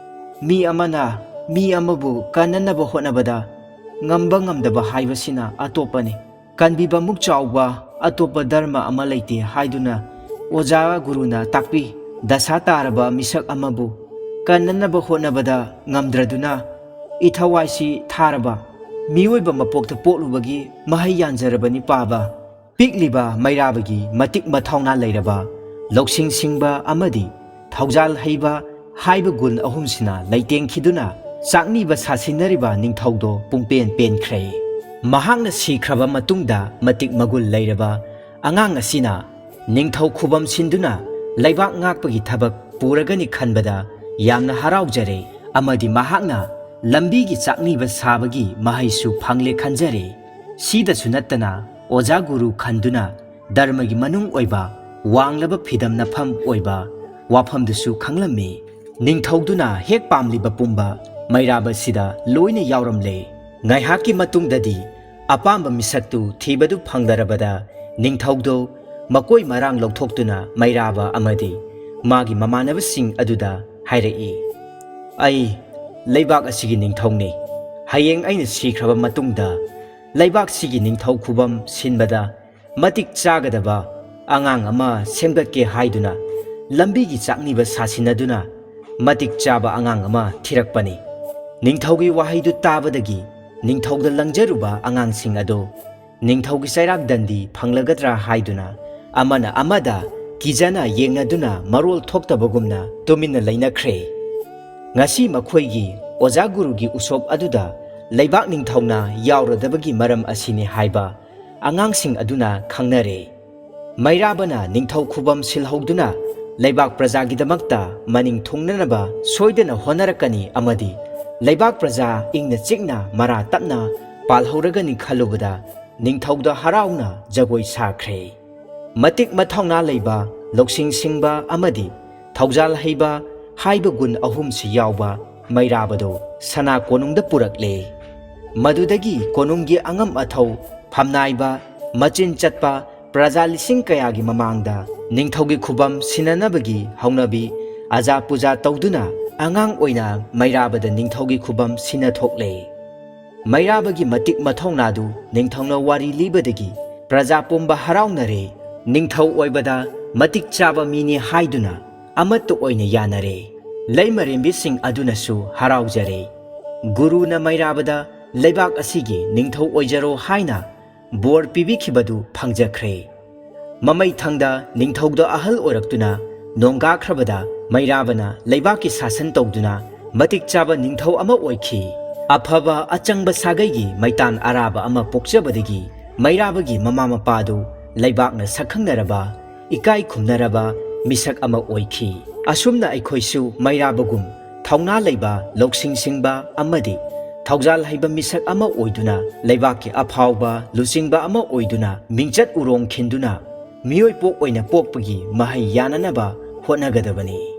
ꯃꯤ ꯑꯃꯅ ꯃꯤ ꯑꯃꯕꯨ ꯀꯟꯅꯅꯕ ꯍꯣꯠꯅꯕꯗ ꯉꯝꯕ ꯉꯝꯗꯕ ꯍꯥꯏꯕꯁꯤꯅ ꯑꯇꯣꯞꯄꯅꯤ꯫ ꯀꯟꯕꯤꯕꯃꯨꯛ ꯆꯥꯎꯕ ꯑꯇꯣꯞꯄ ꯙꯔꯃ ꯑꯃ ꯂꯩꯇꯦ" ꯍꯥꯏꯗꯨꯅ ꯑꯣꯖꯥ ꯒꯨꯔꯨꯅ ꯇꯥꯛꯄꯤ꯫ ꯗꯁꯥ ꯇꯥꯔꯕ ꯃꯤꯁꯛ ꯑꯃꯕꯨ ꯀꯟꯅꯅꯕ ꯍꯣꯠꯅꯕꯗ ꯉꯝꯗ꯭ꯔꯗꯨꯅ ꯏꯊꯋꯥꯏꯁꯤ ꯊꯥꯔꯕ ꯃꯤꯑꯣꯏꯕ ꯃꯄꯣꯛꯇ ꯄꯣꯛꯂꯨꯕꯒꯤ ꯃꯍꯩ ꯌꯥꯟꯖꯔꯕꯅꯤ ꯄꯥꯕ꯫ ꯄꯤꯛꯂꯤꯕ ꯃꯩꯔꯥꯕꯒꯤ ꯃꯇꯤꯛ ꯃꯊꯧꯅꯥ ꯂꯩꯔꯕ, ꯂꯧꯁꯤꯡ ꯁꯤꯡꯕ ꯑꯃꯗꯤ ꯊꯧꯖꯥꯜ ꯍꯩꯕ ꯍꯥꯏꯕ ꯒꯨꯟ ꯑꯍꯨꯝꯁꯤꯅ ꯂꯩꯇꯦꯡꯈꯤꯗꯨꯅ ꯆꯥꯛꯅꯤꯕ ꯁꯥꯁꯤꯟꯅꯔꯤꯕ ꯅꯤꯡꯊꯧꯗꯣ ꯄꯨꯡꯄꯦꯟ ꯄꯦꯟꯈ꯭ꯔꯦ꯫ ꯃꯍꯥꯛꯅ ꯁꯤꯈ꯭ꯔꯕ ꯃꯇꯨꯡꯗ ꯃꯇꯤꯛ ꯃꯒꯨꯟ ꯂꯩꯔꯕ ꯑꯉꯥꯡ ꯑꯁꯤꯅ ꯅꯤꯡꯊꯧ ꯈꯨꯕꯝ ꯁꯤꯟꯗꯨꯅ ꯂꯩꯕꯥꯛ ꯉꯥꯛꯄꯒꯤ ꯊꯕꯛ ꯄꯨꯔꯒꯅꯤ ꯈꯟꯕꯗ ꯌꯥꯝꯅ ꯍꯔꯥꯎꯖꯔꯦ ꯑꯃꯗꯤ ꯃꯍꯥꯛꯅ ꯂꯝꯕꯤꯒꯤ ꯆꯥꯛꯅꯤꯕ ꯁꯥꯕꯒꯤ ꯃꯍꯩꯁꯨ ꯐꯪꯂꯦ ꯈꯟꯖꯔꯦ꯫ ꯁꯤꯗꯁꯨ ꯅꯠꯇꯅ ꯑꯣꯖꯥ ꯒꯨꯔꯨ ꯈꯟꯗꯨꯅ ꯙꯔꯃꯒꯤ ꯃꯅꯨꯡ ꯑꯣꯏꯕ ꯋꯥꯡꯂꯕ ꯐꯤꯗꯝꯅꯐꯝ ꯑꯣꯏꯕ ꯋꯥꯐꯝꯗꯨꯁꯨ ꯈꯪꯂꯝꯃꯤ꯫ ꯅꯤꯡꯊꯧꯗꯨꯅ ꯍꯦꯛ ꯄꯥꯝꯂꯤꯕ ꯄꯨꯝꯕ ꯃꯩꯔꯥꯕꯁꯤꯗ ꯂꯣꯏꯅ ꯌꯥꯎꯔꯝꯂꯦ꯫ ꯉꯥꯏꯍꯥꯛꯀꯤ ꯃꯇꯨꯡꯗꯗꯤ ꯑꯄꯥꯝꯕ ꯃꯤꯁꯛꯇꯨ ꯊꯤꯕꯗꯨ ꯐꯪꯗꯔꯕꯗ ꯅꯤꯡꯊꯧꯗꯨ ꯃꯀꯣꯏ ꯃꯔꯥꯡ ꯂꯧꯊꯣꯛꯇꯨꯅ ꯃꯩꯔꯥꯕ ꯑꯃꯗꯤ ꯃꯥꯒꯤ ꯃꯃꯥꯟꯅꯕꯁꯤꯡ ꯑꯗꯨꯗ ꯍꯥꯏꯔꯛꯏ, "ꯑꯩ ꯂꯩꯕꯥꯛ ꯑꯁꯤꯒꯤ ꯅꯤꯡꯊꯧꯅꯤ꯫ ꯍꯌꯦꯡ ꯑꯩꯅ ꯁꯤꯈ꯭ꯔꯕ ꯃꯇꯨꯡꯗ ꯂꯩꯕꯥꯛꯁꯤꯒꯤ ꯅꯤꯡꯊꯧ ꯈꯨꯕꯝ ꯁꯤꯟꯕꯗ ꯃꯇꯤꯛ ꯆꯥꯒꯗꯕ ꯑꯉꯥꯡ ꯑꯃ ꯁꯦꯝꯒꯠꯀꯦ ꯍꯥꯏꯗꯨꯅ ꯂꯝꯕꯤꯒꯤ ꯆꯥꯛꯅꯤꯕ ꯁꯥꯁꯤꯟꯅꯗꯨꯅ ꯃꯇꯤꯛ ꯆꯥꯕ ꯑꯉꯥꯡ ꯑꯃ ꯊꯤꯔꯛꯄꯅꯤ꯫ ꯅꯤꯡꯊꯧꯒꯤ ꯋꯥꯍꯩꯗꯨ ꯇꯥꯕꯗꯒꯤ ꯅꯤꯡꯊꯧꯗ ꯂꯪꯖꯔꯨꯕ ꯑꯉꯥꯡꯁꯤꯡ ꯑꯗꯨ ꯅꯤꯡꯊꯧꯒꯤ ꯆꯩꯔꯥꯛ ꯗꯟꯗꯤ ꯐꯪꯂꯒꯗ꯭ꯔꯥ ꯍꯥꯏꯗꯨꯅ ꯑꯃꯅ ꯑꯃꯗ ꯀꯤꯖꯅ ꯌꯦꯡꯅꯗꯨꯅ ꯃꯔꯣꯜ ꯊꯣꯛꯇꯕꯒꯨꯝꯅ ꯇꯨꯃꯤꯟꯅ ꯂꯩꯅꯈ꯭ꯔꯦ꯫ ꯉꯁꯤ ꯃꯈꯣꯏꯒꯤ ꯑꯣꯖꯥ ꯒꯨꯔꯨꯒꯤ ꯎꯁꯣꯞ ꯑꯗꯨꯗ ꯂꯩꯕꯥꯛ ꯅꯤꯡꯊꯧꯅ ꯌꯥꯎꯔꯗꯕꯒꯤ ꯃꯔꯝ ꯑꯁꯤꯅꯤ ꯍꯥꯏꯕ ꯑꯉꯥꯡꯁꯤꯡ ꯑꯗꯨꯅ ꯈꯪꯅꯔꯦ꯫ ꯃꯩꯔꯥꯕꯅ ꯅꯤꯡꯊꯧ ꯈꯨꯕꯝ ꯁꯤꯜꯍꯧꯗꯨꯅ ꯂꯩꯕꯥꯛ ꯄ꯭ꯔꯖꯥꯒꯤꯗꯃꯛꯇ ꯃꯅꯤꯡ ꯊꯨꯡꯅꯅꯕ ꯁꯣꯏꯗꯅ ꯍꯣꯠꯅꯔꯛꯀꯅꯤ ꯑꯃꯗꯤ ꯂꯩꯕꯥꯛ ꯄ꯭ꯔꯖꯥ ꯏꯪꯅ ꯆꯤꯛꯅ ꯃꯔꯥ ꯇꯞꯅ ꯄꯥꯜꯍꯧꯔꯒꯅꯤ ꯈꯜꯂꯨꯕꯗ ꯅꯤꯡꯊꯧꯗ ꯍꯔꯥꯎꯅ ꯖꯒꯣꯏ ꯁꯥꯈ꯭ꯔꯦ꯫ ꯃꯇꯤꯛ ꯃꯊꯧꯅꯥ ꯂꯩꯕ, ꯂꯧꯁꯤꯡ ꯁꯤꯡꯕ ꯑꯃꯗꯤ ꯊꯧꯖꯥꯜ ꯍꯩꯕ ꯍꯥꯏꯕ ꯒꯨꯟ ꯑꯍꯨꯝꯁꯤ ꯌꯥꯎꯕ ꯃꯩꯔꯥꯕꯗꯨ ꯁꯅꯥ ꯀꯣꯅꯨꯡꯗ ꯄꯨꯔꯛꯂꯦ꯫ ꯃꯗꯨꯗꯒꯤ ꯀꯣꯅꯨꯡꯒꯤ ꯑꯉꯝ ꯑꯊꯧ, ꯐꯝꯅꯥꯏꯕ, ꯃꯆꯤꯟ ꯆꯠꯄ ꯄ꯭ꯔꯖꯥ ꯂꯤꯁꯤꯡ ꯀꯌꯥꯒꯤ ꯃꯃꯥꯡꯗ ꯅꯤꯡꯊꯧꯒꯤ ꯈꯨꯕꯝ ꯁꯤꯟꯅꯅꯕꯒꯤ ꯍꯧꯅꯕꯤ ꯑꯖꯥ ꯄꯨꯖꯥ ꯇꯧꯗꯨꯅ ꯑꯉꯥꯡ ꯑꯣꯏꯅ ꯃꯩꯔꯥꯕꯗ ꯅꯤꯡꯊꯧꯒꯤ ꯈꯨꯕꯝ ꯁꯤꯟꯅ ꯊꯣꯛꯂꯦ꯫ ꯃꯩꯔꯥꯕꯒꯤ ꯃꯇꯤꯛ ꯃꯊꯧꯅꯥꯗꯨ ꯅꯤꯡꯊꯧꯅ ꯋꯥꯔꯤ ꯂꯤꯕꯗꯒꯤ ꯄ꯭ꯔꯖꯥ ꯄꯨꯝꯕ ꯍꯔꯥꯎꯅꯔꯦ꯫ ꯅꯤꯡꯊꯧ ꯑꯣꯏꯕꯗ ꯃꯇꯤꯛ ꯆꯥꯕ ꯃꯤꯅꯤ ꯍꯥꯏꯗꯨꯅ ꯑꯃꯠꯇ ꯑꯣꯏꯅ ꯌꯥꯅꯔꯦ꯫ ꯂꯩꯃꯔꯦꯝꯕꯤꯁꯤꯡ ꯑꯗꯨꯅꯁꯨ ꯍꯔꯥꯎꯖꯔꯦ꯫ ꯒꯨꯔꯨꯅ ꯃꯩꯔꯥꯕꯗ ꯂꯩꯕꯥꯛ ꯑꯁꯤꯒꯤ ꯅꯤꯡꯊꯧ ꯑꯣꯏꯖꯔꯣ ꯍꯥꯏꯅ ꯕꯣꯔ ꯄꯤꯕꯤꯈꯤꯕꯗꯨ ꯐꯪꯖꯈ꯭ꯔꯦ꯫ ꯃꯃꯩ ꯊꯪꯗ ꯅꯤꯡꯊꯧꯗ ꯑꯍꯜ ꯑꯣꯏꯔꯛꯇꯨꯅ ꯅꯣꯡꯒꯥꯈ꯭ꯔꯕꯗ ꯃꯩꯔꯥꯕꯅ ꯂꯩꯕꯥꯛꯀꯤ ꯁꯥꯁꯟ ꯇꯧꯗꯨꯅ ꯃꯇꯤꯛ ꯆꯥꯕ ꯅꯤꯡꯊꯧ ꯑꯃ ꯑꯣꯏꯈꯤ꯫ ꯑꯐꯕ ꯑꯆꯪꯕ ꯁꯥꯒꯩꯒꯤ ꯃꯩꯇꯥꯟ ꯑꯔꯥꯕ ꯑꯃ ꯄꯣꯛꯆꯕꯗꯒꯤ ꯃꯩꯔꯥꯕꯒꯤ ꯃꯃꯥ ꯃꯄꯥꯗꯨ ꯂꯩꯕꯥꯛꯅ ꯁꯛꯈꯪꯅꯔꯕ, ꯏꯀꯥꯏ ꯈꯨꯝꯅꯔꯕ ꯃꯤꯁꯛ ꯑꯃ ꯑꯣꯏꯈꯤ꯫ ꯑꯁꯨꯝꯅ ꯑꯩꯈꯣꯏꯁꯨ ꯃꯩꯔꯥꯕꯒꯨꯝ ꯊꯧꯅꯥ ꯂꯩꯕ, ꯂꯧꯁꯤꯡ ꯁꯤꯡꯕ ꯑꯃꯗꯤ ꯊꯧꯖꯥꯜ ꯍꯩꯕ ꯃꯤꯁꯛ ꯑꯃ ꯑꯣꯏꯗꯨꯅ ꯂꯩꯕꯥꯛꯀꯤ ꯑꯐꯥꯎꯕ ꯂꯨꯆꯤꯡꯕ ꯑꯃ ꯑꯣꯏꯗꯨꯅ ꯃꯤꯡꯆꯠ ꯎꯔꯣꯡ ꯈꯤꯟꯗꯨꯅ ꯃꯤꯑꯣꯏꯄꯣꯛ ꯑꯣꯏꯅ ꯄꯣꯛꯄꯒꯤ ꯃꯍꯩ ꯌꯥꯅꯅꯕ ꯍꯣꯠꯅꯒꯗꯕꯅꯤ꯫